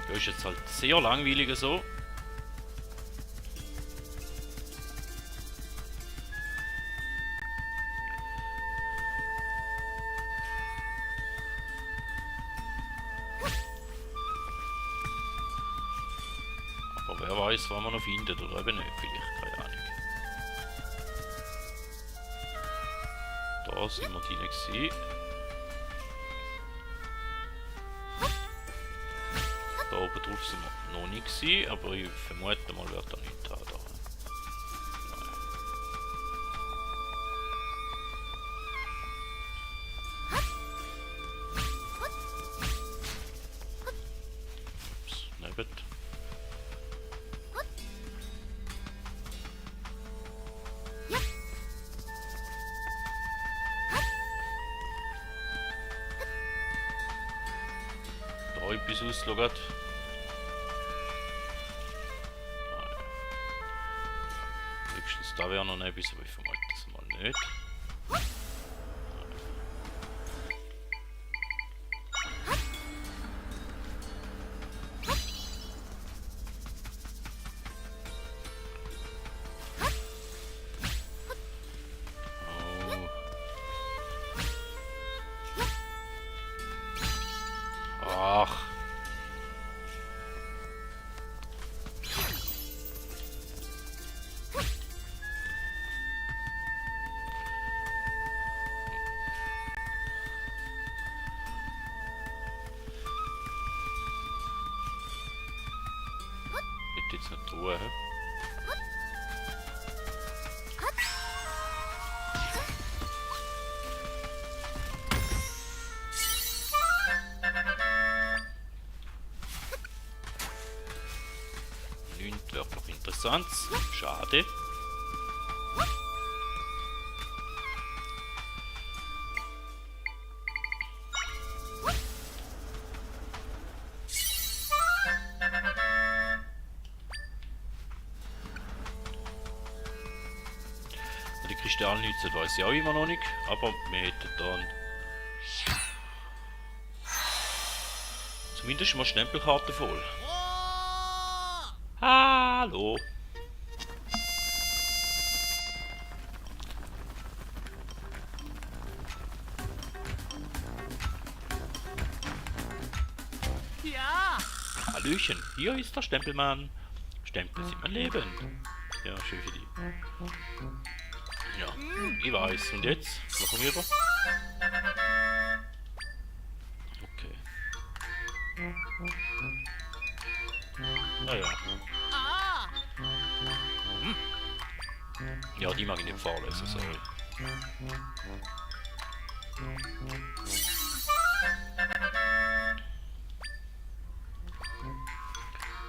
Das ist jetzt halt sehr langweilig so. Aber wer weiß, wann man noch findet oder eben nicht, vielleicht, keine Ahnung. Da sind wir die nicht gewesen. Da oben drauf sind wir noch nicht gewesen, aber ich vermute mal, wird da nicht da. Ups, neben. Da etwas ausschaut. Höchstens da wäre noch etwas, aber ich vermute das mal nicht. Ach. Bitte jetzt nicht Ruhe, hä? Wird noch interessant. Schade. Die Kristallnütze weiß ich auch immer noch nicht, aber wir hätten dann zumindest mal Stempelkarte voll. Hallo. Ja. Hallöchen, hier ist der Stempelmann. Stempel sind mein Leben. Ja, schön für die. Ja, ich weiß. Und jetzt? Was kommen wir über? Okay. Naja. Ah. Hm. Ja, die mag ich nicht vorlesen, sorry.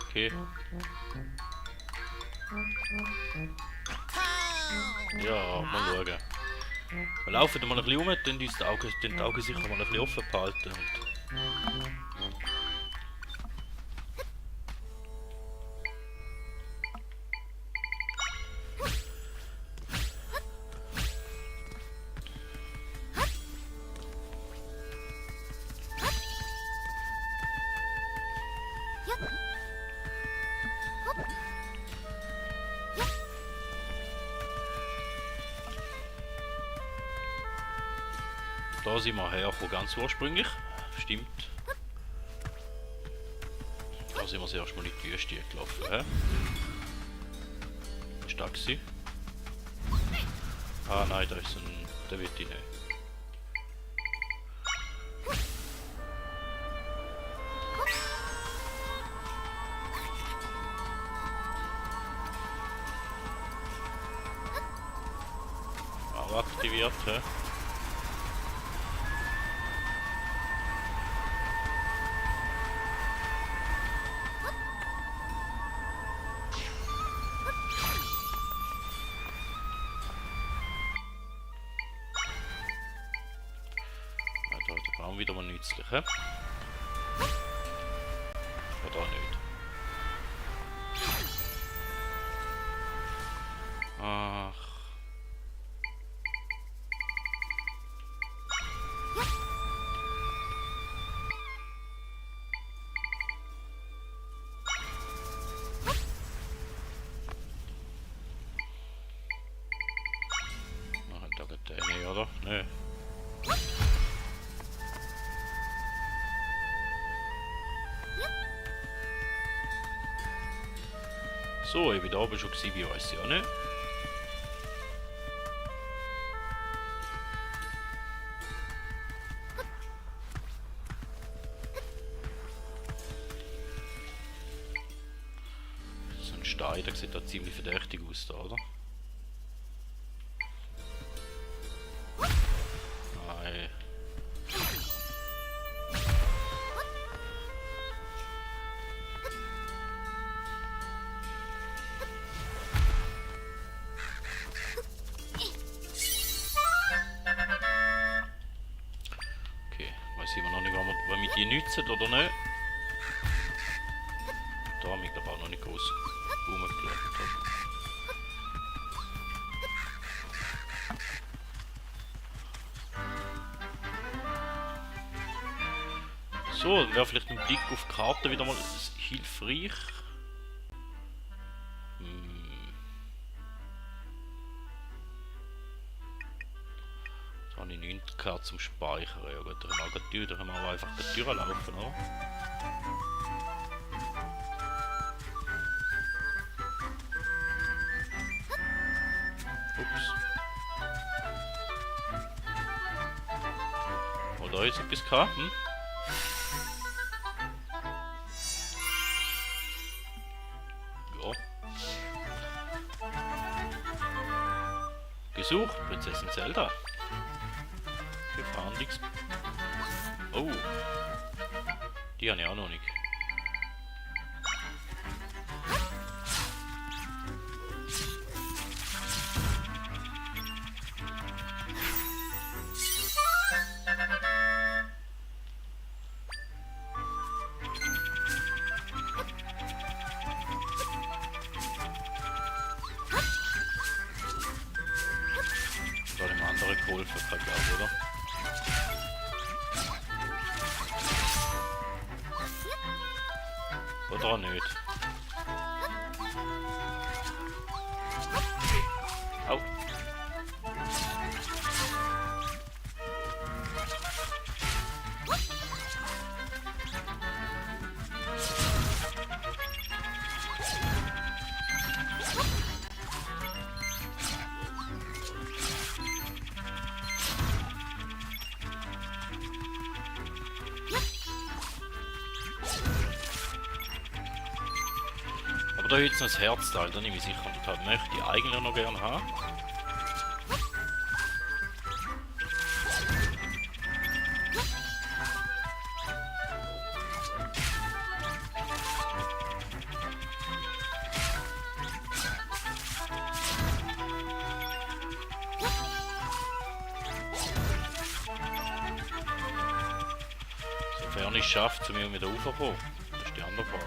Okay. Ja, mal schauen. Wir laufen mal ein bisschen rum, dann uns die Augen sicher mal ein bisschen offen behalten. Da sind wir hergekommen, ganz ursprünglich. Stimmt. Da sind wir zuerst mal in die Wüste gelaufen. Ist da gewesen? Ah nein, da ist ein... Der will ich nicht. Auch aktiviert, hä? Wieder mal nützlich, hä? Oder auch nicht? Ach. Na, da geht der nicht, oder? Nö. So, ich bin da oben schon gewesen, wie weiß ich auch nicht. So ein Stein, der sieht da ziemlich verdächtig aus, da, oder? Nein. Weiß immer noch nicht, wenn wir die nützen oder nicht. Da haben wir glaube auch noch nicht groß rumgeschaut. So, dann wäre vielleicht ein Blick auf die Karte wieder mal hilfreich. Da habe ich 9 Karte zum Speichern. Ja gut, dann können wir einfach die Tür laufen, oder? Ups. Oh, da ist etwas gehabt, hm? Ja. Gesucht, Prinzessin Zelda. Für Verhandlungs... Oh. Die habe ich auch noch nicht. Da dem anderen geholfen, glaube ich, oder? Oder auch nicht. Au. Aber da jetzt noch das Herzteil, da nehme ich sicher und das möchte ich eigentlich noch gerne haben. Sofern ich es schaffe, zu mir wieder raufzukommen. Das ist die andere Frage.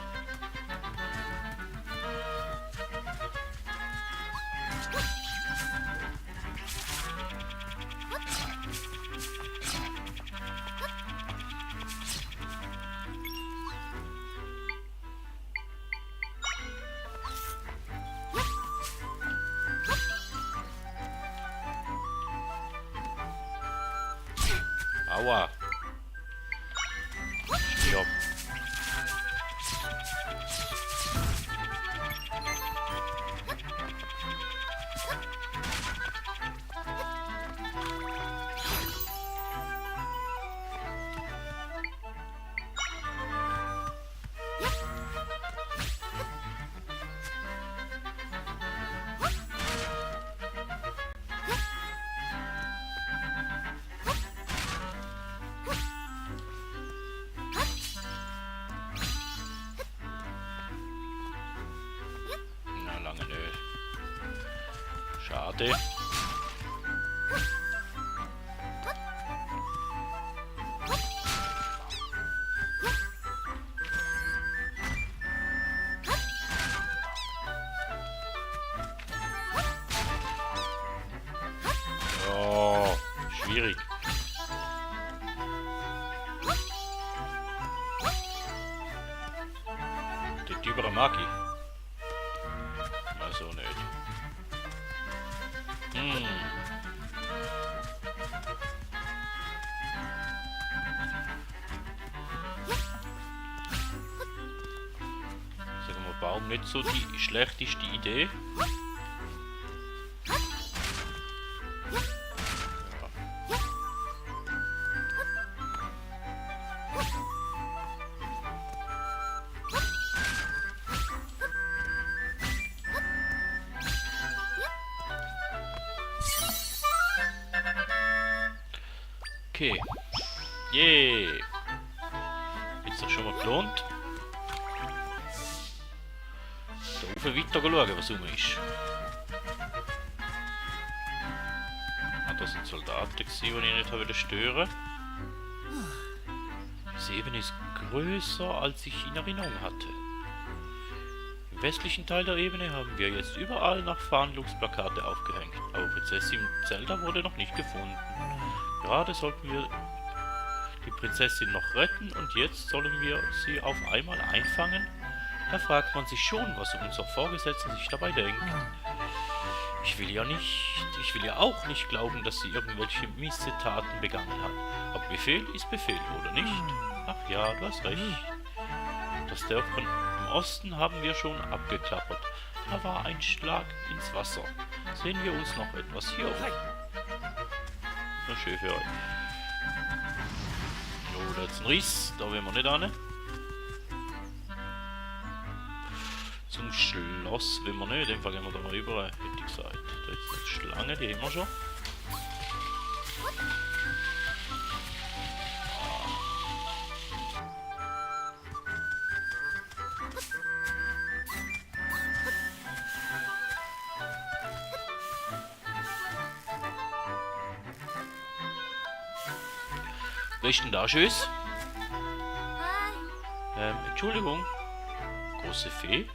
Aua. Stirb. Na, lange nö. Schade. Oh, schwierig. Den Typ mag ich. Also nicht. Sagen wir, Baum nicht so die schlechteste Idee. Okay. Yeah. Jetzt doch schon mal gelohnt. Da oben weiter schauen, was rum ist. Ah, das sind Soldaten, die ich nicht habe stören. Diese Ebene ist größer, als ich in Erinnerung hatte. Im westlichen Teil der Ebene haben wir jetzt überall nach Fahndungsplakate aufgehängt, aber Prinzessin Zelda wurde noch nicht gefunden. Gerade sollten wir die Prinzessin noch retten und jetzt sollen wir sie auf einmal einfangen? Da fragt man sich schon, was unser Vorgesetzter sich dabei denkt. Ich will ja auch nicht glauben, dass sie irgendwelche Missetaten begangen hat. Aber Befehl ist Befehl, oder nicht? Ach ja, du hast recht. Das Dörfchen im Osten haben wir schon abgeklappert. Da war ein Schlag ins Wasser. Sehen wir uns noch etwas hier um. Na schön für euch. Jo, da ist ein Riss. Da will man nicht an. Zum Schloss will wir nicht. In dem Fall gehen wir da mal rüber, hätte ich gesagt. Da ist eine Schlange, die haben wir schon. Wer ist denn da, Tschüss? Entschuldigung. Große Fee?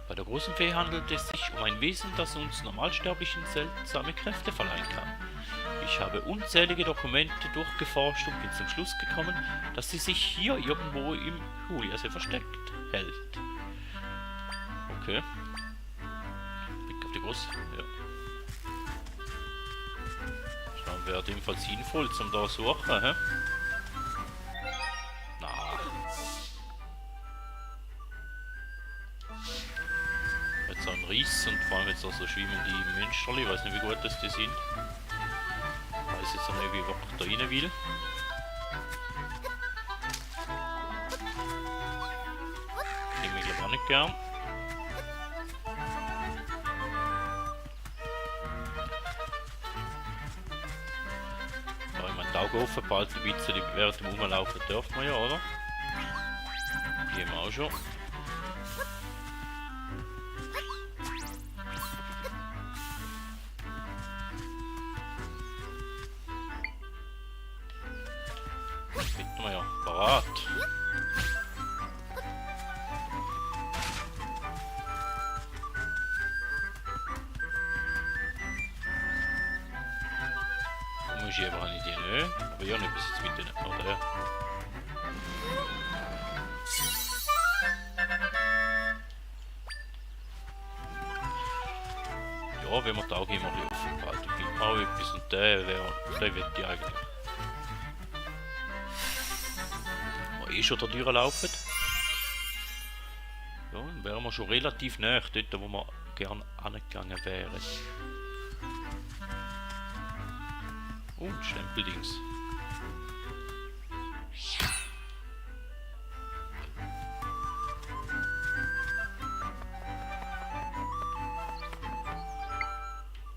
Bei der großen Fee handelt es sich um ein Wesen, das uns Normalsterblichen seltsame Kräfte verleihen kann. Ich habe unzählige Dokumente durchgeforscht und bin zum Schluss gekommen, dass sie sich hier irgendwo im Juliasee versteckt hält. Okay. Blick auf die Große. Ja. Wäre jedenfalls sinnvoll zum da suchen, hä? Na. Jetzt ein Riss und vor allem jetzt auch so schwimmende Münsterli, ich weiß nicht wie gut das die sind. Ich weiß jetzt auch nicht, wie weit ich da rein will. Nehme ich glaube auch nicht gern. Auge offen behalten, ein bisschen während dem Rumlaufen dürfen wir ja, oder? Die haben wir auch schon. Sind wir ja parat. Muss ich aber nicht hin, ne? Aber ja nicht bis jetzt mit denen, oder? Ja, wenn man die Augen immer ein bisschen offen behalten, findet man auch etwas und der wird die eigentlich. Wenn wir schon da durchlaufen, ja, dann wären wir schon relativ nah, dort wo wir gerne angegangen wären. Und Stempeldings.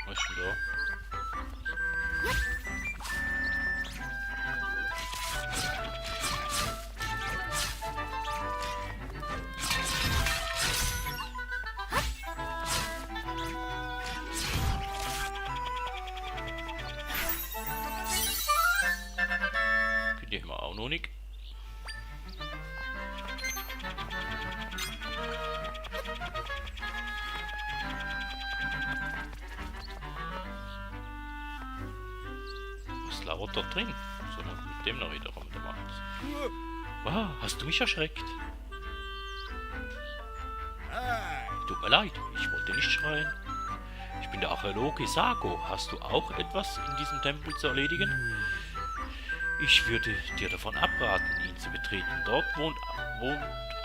Was ist denn da? Die haben wir auch noch nicht. Was lauert da drin? Sollen wir mit dem noch reden? Komm, der macht das. Wow, hast du mich erschreckt? Tut mir leid, ich wollte nicht schreien. Ich bin der Archäologe Sago. Hast du auch etwas in diesem Tempel zu erledigen? Ich würde dir davon abraten, ihn zu betreten. Dort wohnt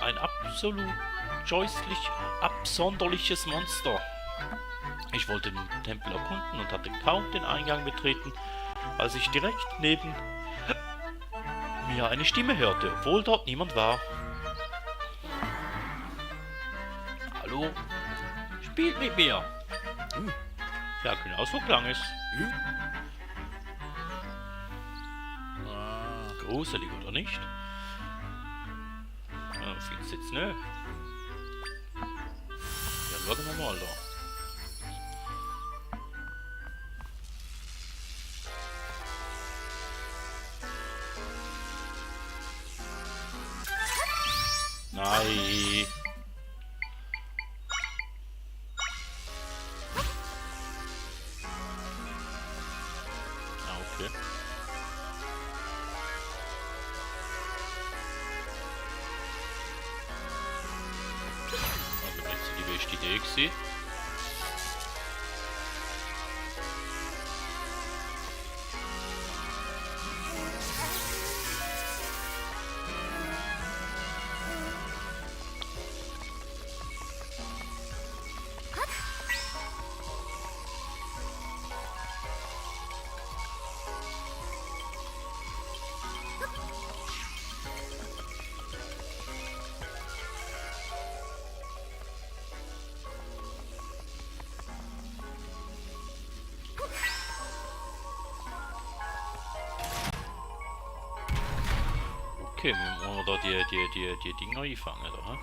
ein absolut absonderliches Monster. Ich wollte den Tempel erkunden und hatte kaum den Eingang betreten, als ich direkt neben mir eine Stimme hörte, obwohl dort niemand war. Hallo? Spielt mit mir! Ja, genau so klang es. Gruselig, oder nicht? Ja, findest du jetzt nicht? Ja, schauen wir mal da. Nein. Ah, okay. Also, jetzt die beste Idee gewesen. Okay, müssen wir da die Dinger einfangen, oder?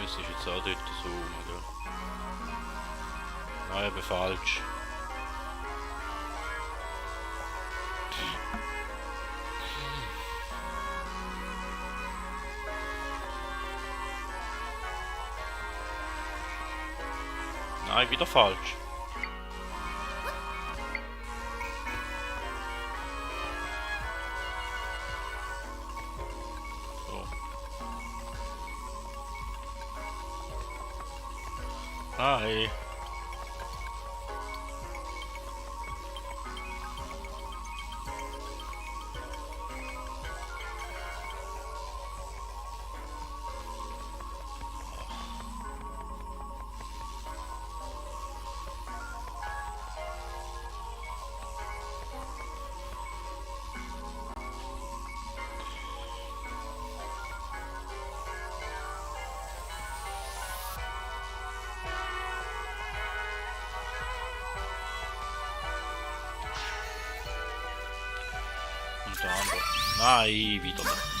Das ist jetzt auch dort so rum, oder? Nein, aber falsch. Nein, wieder falsch. So. Hi. der andere. Nein, wieder nicht.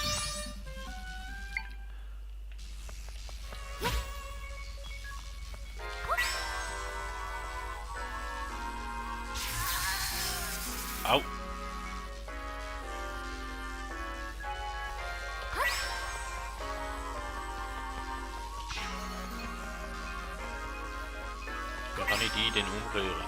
Au. Da kann ich die den umrühren.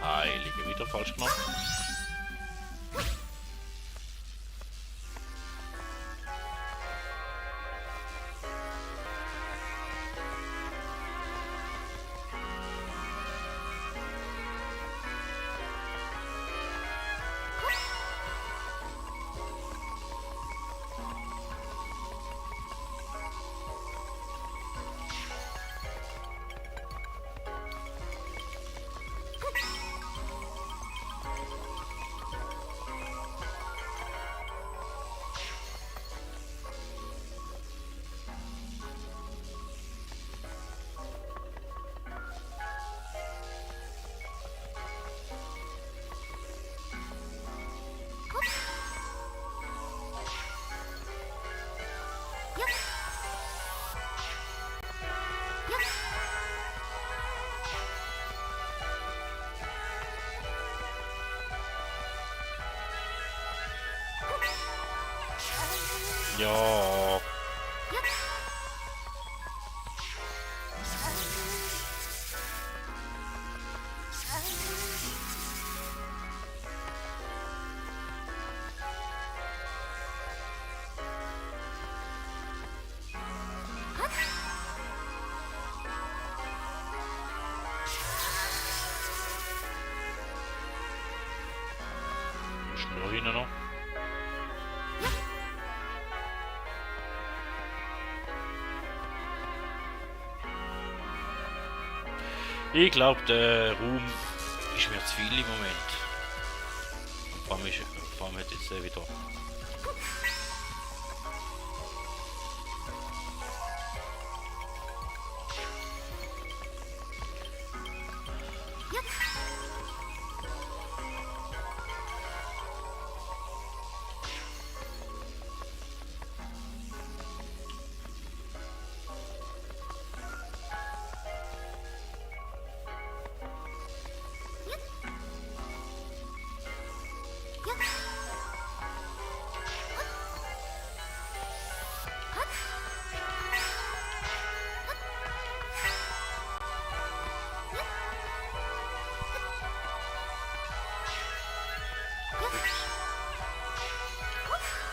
Heilige, wieder falsch gemacht. Ja. Schnur hin noch. Ich glaube, der Ruhm ist mir zu viel im Moment. Und vor allem hat jetzt wieder.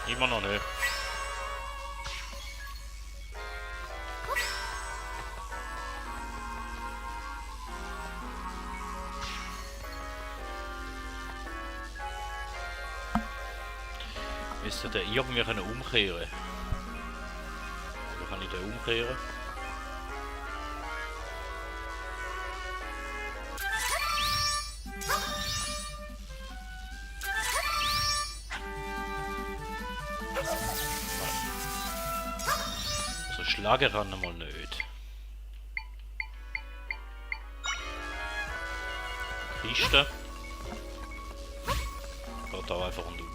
Immer noch nicht. Müsste der irgendwie umkehren? Oder kann ich den umkehren? Also schlagen kann er mal nicht. Kiste. Geht da einfach und um.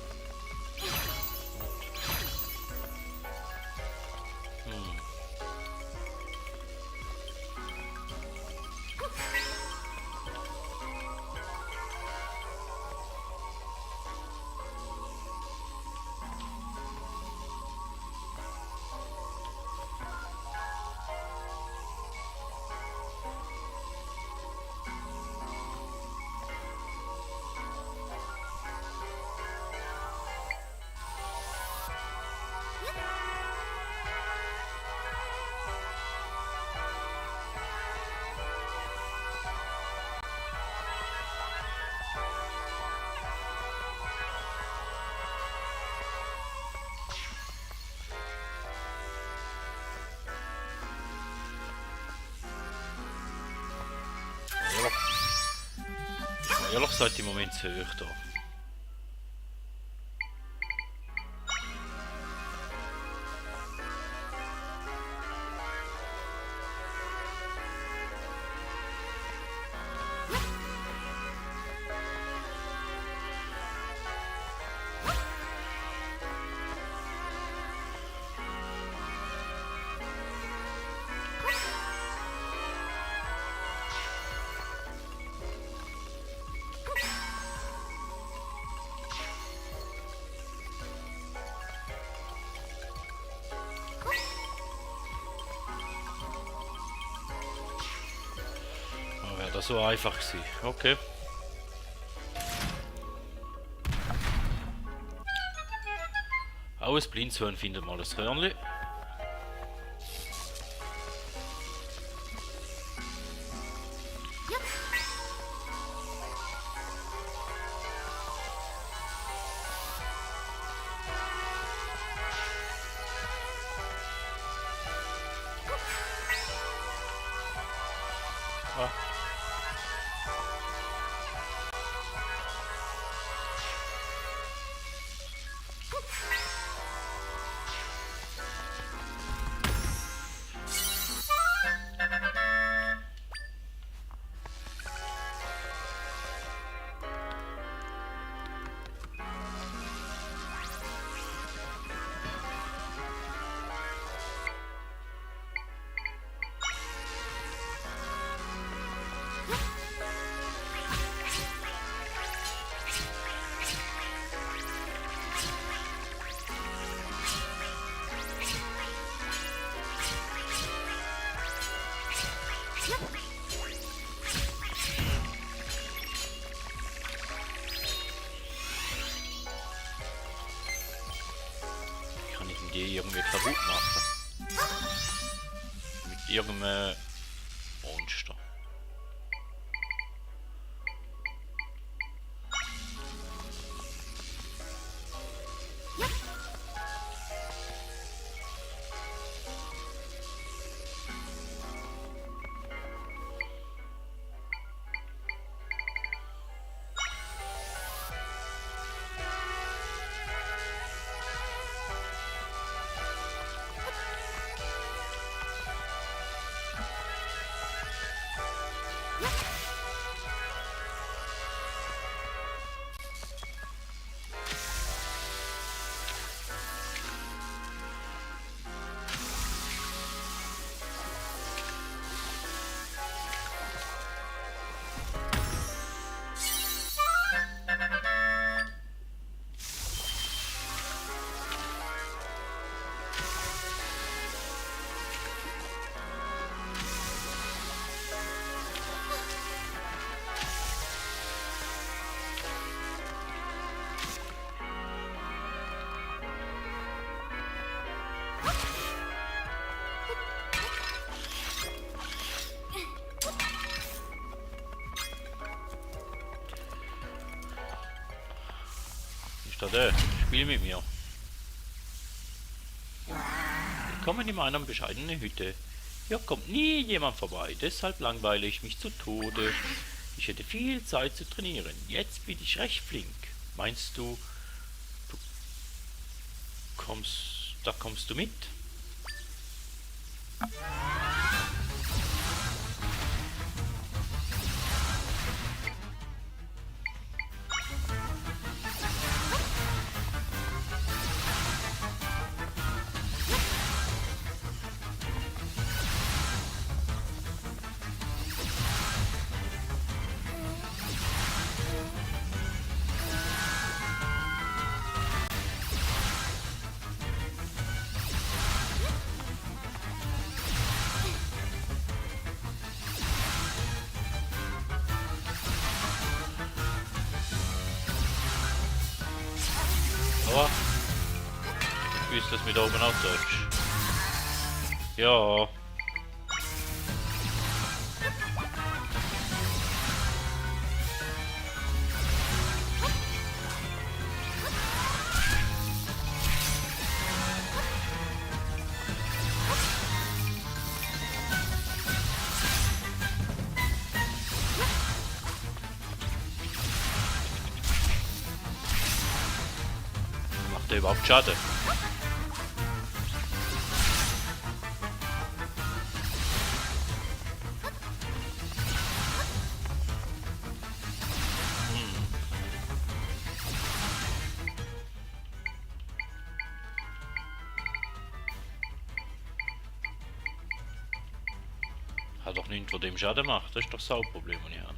ehrlich gesagt im Moment zu hoch da. Wäre das so einfach gewesen. Okay. Aus Blindzwirn findet mal das Röhrli. Ah. Kann ich die irgendwie kaputt machen? Mit irgendeinem Monster. Ist da der? Spiel mit mir. Willkommen in meiner bescheidenen Hütte. Hier kommt nie jemand vorbei, deshalb langweile ich mich zu Tode. Ich hätte viel Zeit zu trainieren. Jetzt bin ich recht flink. Meinst du, kommst du mit? Aber ich wüsste, dass mir da oben auch Deutsch. Ja. Macht der überhaupt Schaden? Hat doch niemand, von dem Schaden macht. Das ist doch das Hauptproblem, das ich habe.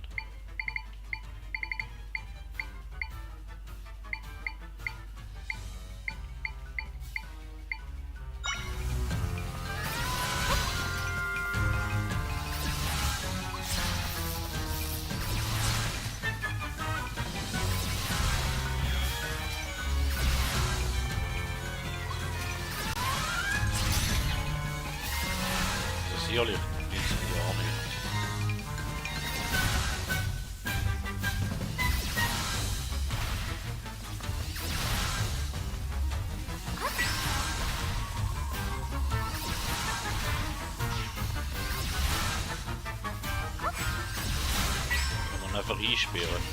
Das ist sicherlich nichts in die Arme. Kann man einfach einsperren.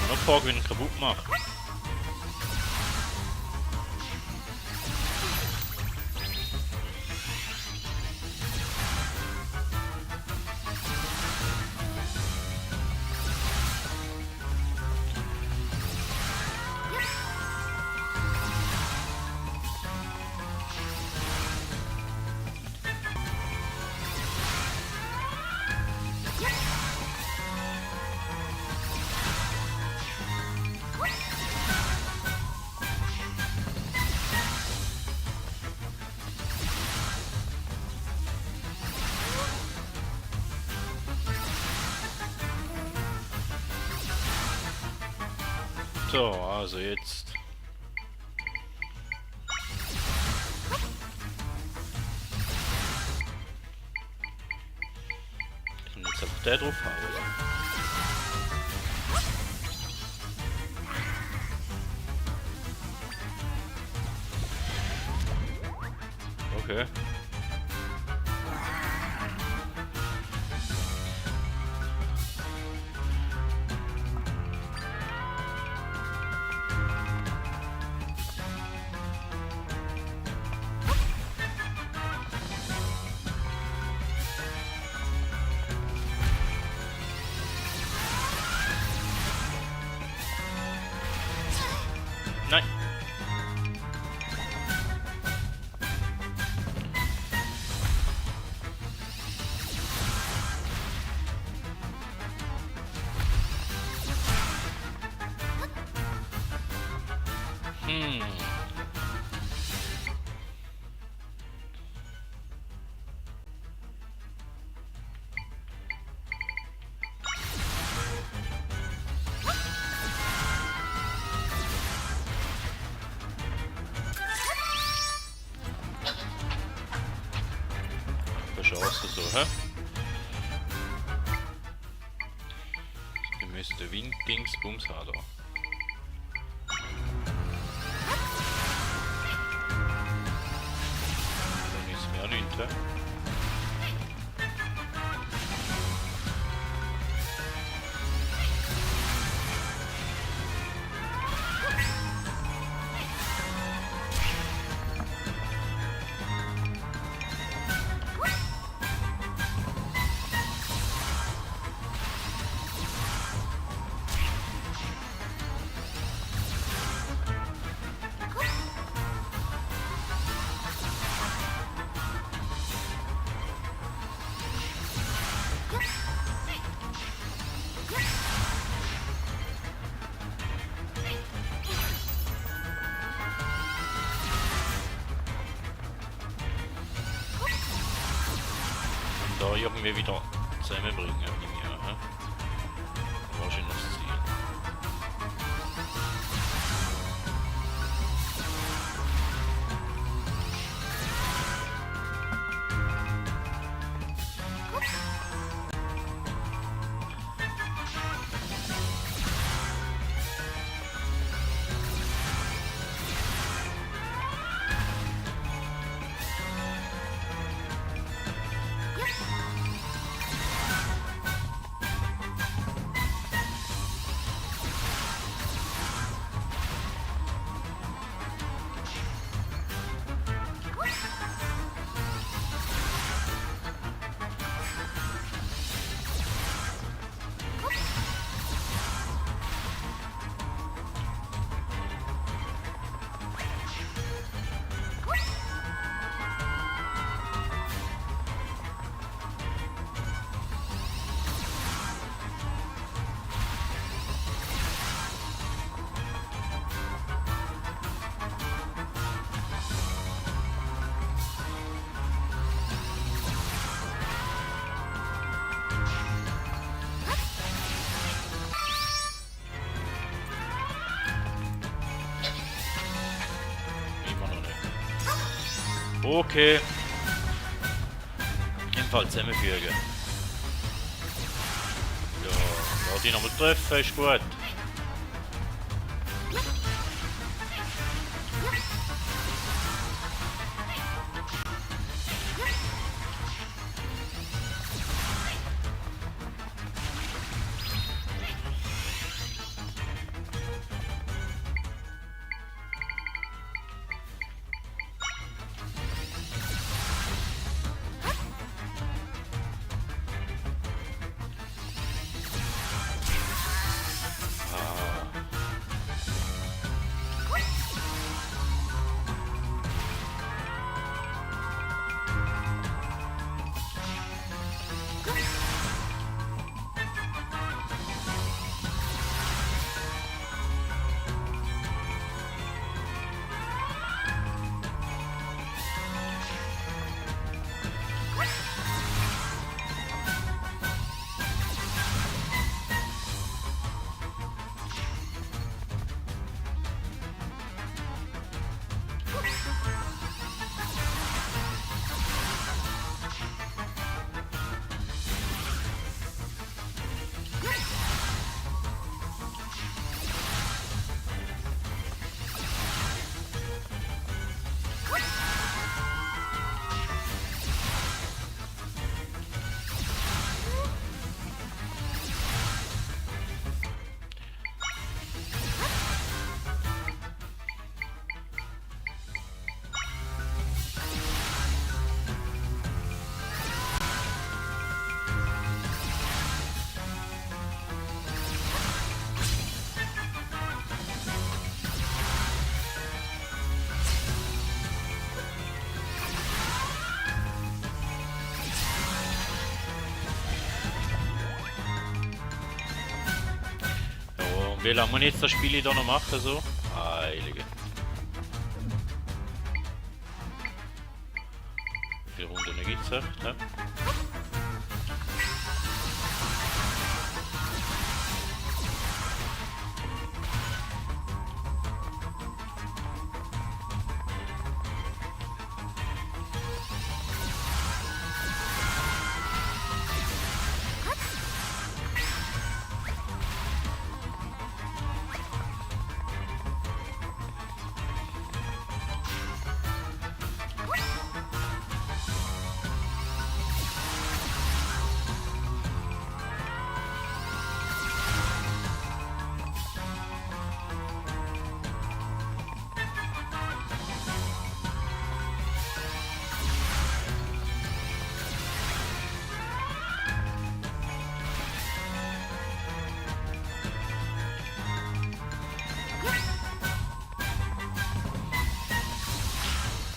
Noch vor, wenn ich ihn kaputt mache. So, also jetzt. Ich kann jetzt einfach der drauf hauen. Okay. Nein. Chance so, hä? Du müsste Wind-Dings-Bums haben. Dann ist mehr nicht, hä? Da irgendwie wieder zusammenbringen, ja. Wahrscheinlich das Ziel. Okay. Jedenfalls zusammenfügen. Ja, lass dich nochmal treffen, ist gut. Wie lange muss ich jetzt das Spiel da noch machen? So? Heilige. viele Runden gibt es echt, hä?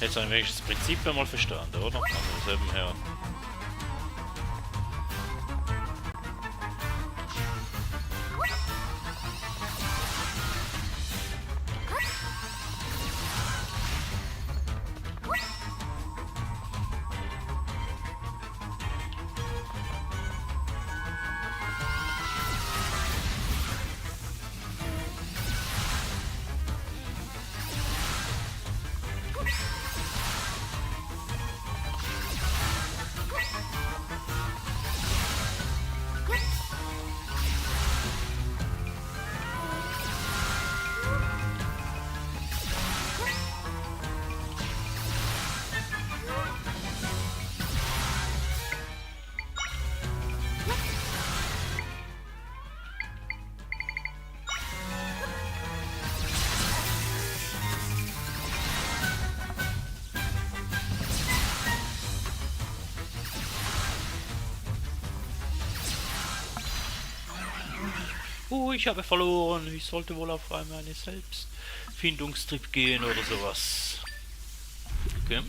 Jetzt haben wir wenigstens das Prinzip einmal verstanden, oder? Also das eben her. Ich habe verloren. Ich sollte wohl auf einmal einen Selbstfindungstrip gehen oder sowas. Okay.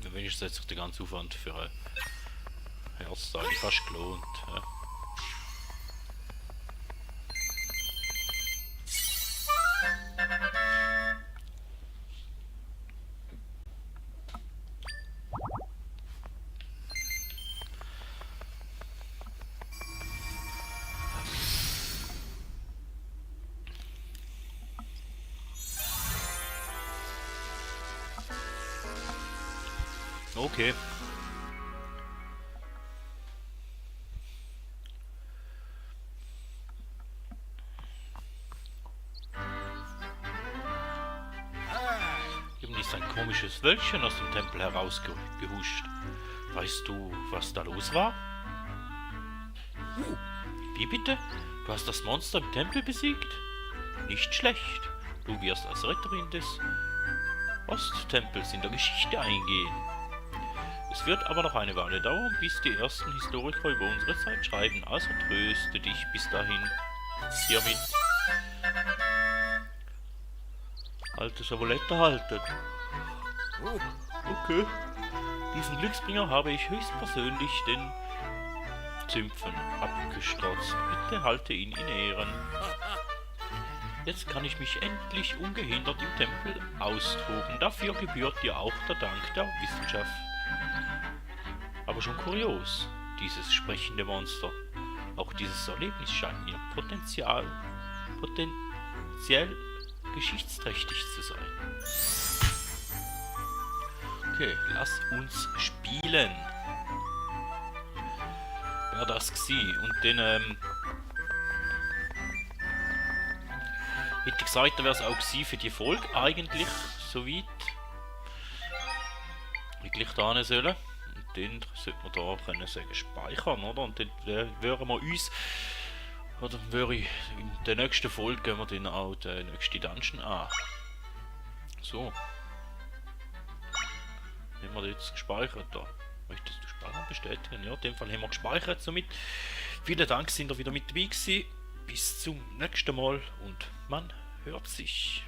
Ja, wenigstens hat sich der ganze Aufwand für ein Herz eigentlich fast gelohnt. Ja. Okay. Eben ist ein komisches Wölkchen aus dem Tempel herausgehuscht. Weißt du, was da los war? Wie bitte? Du hast das Monster im Tempel besiegt? Nicht schlecht. Du wirst als Retterin des Osttempels in der Geschichte eingehen. Es wird aber noch eine Weile dauern, bis die ersten Historiker über unsere Zeit schreiben, also tröste dich bis dahin hiermit. Altes Amulett erhalten. Okay. Diesen Glücksbringer habe ich höchstpersönlich den Zümpfen abgestrotzt. Bitte halte ihn in Ehren. Jetzt kann ich mich endlich ungehindert im Tempel austoben. Dafür gebührt dir auch der Dank der Wissenschaft. Aber schon kurios, dieses sprechende Monster. Auch dieses Erlebnis scheint mir potenziell geschichtsträchtig zu sein. Okay, lass uns spielen. Wer das gsi? Und den, hätte ich gesagt, da wäre es auch gsi für die Folge eigentlich, soweit. Eigentlich da hin sollen. Und den sollte man da können sagen, speichern, oder? Und dann würden wir uns, oder würde ich in der nächsten Folge gehen wir dann auch den nächsten Dungeon an. So. Haben wir jetzt gespeichert da? Möchtest du Speichern bestätigen? Ja, in dem Fall haben wir gespeichert. Somit vielen Dank, sind ihr wieder mit dabei gewesen. Bis zum nächsten Mal und man hört sich.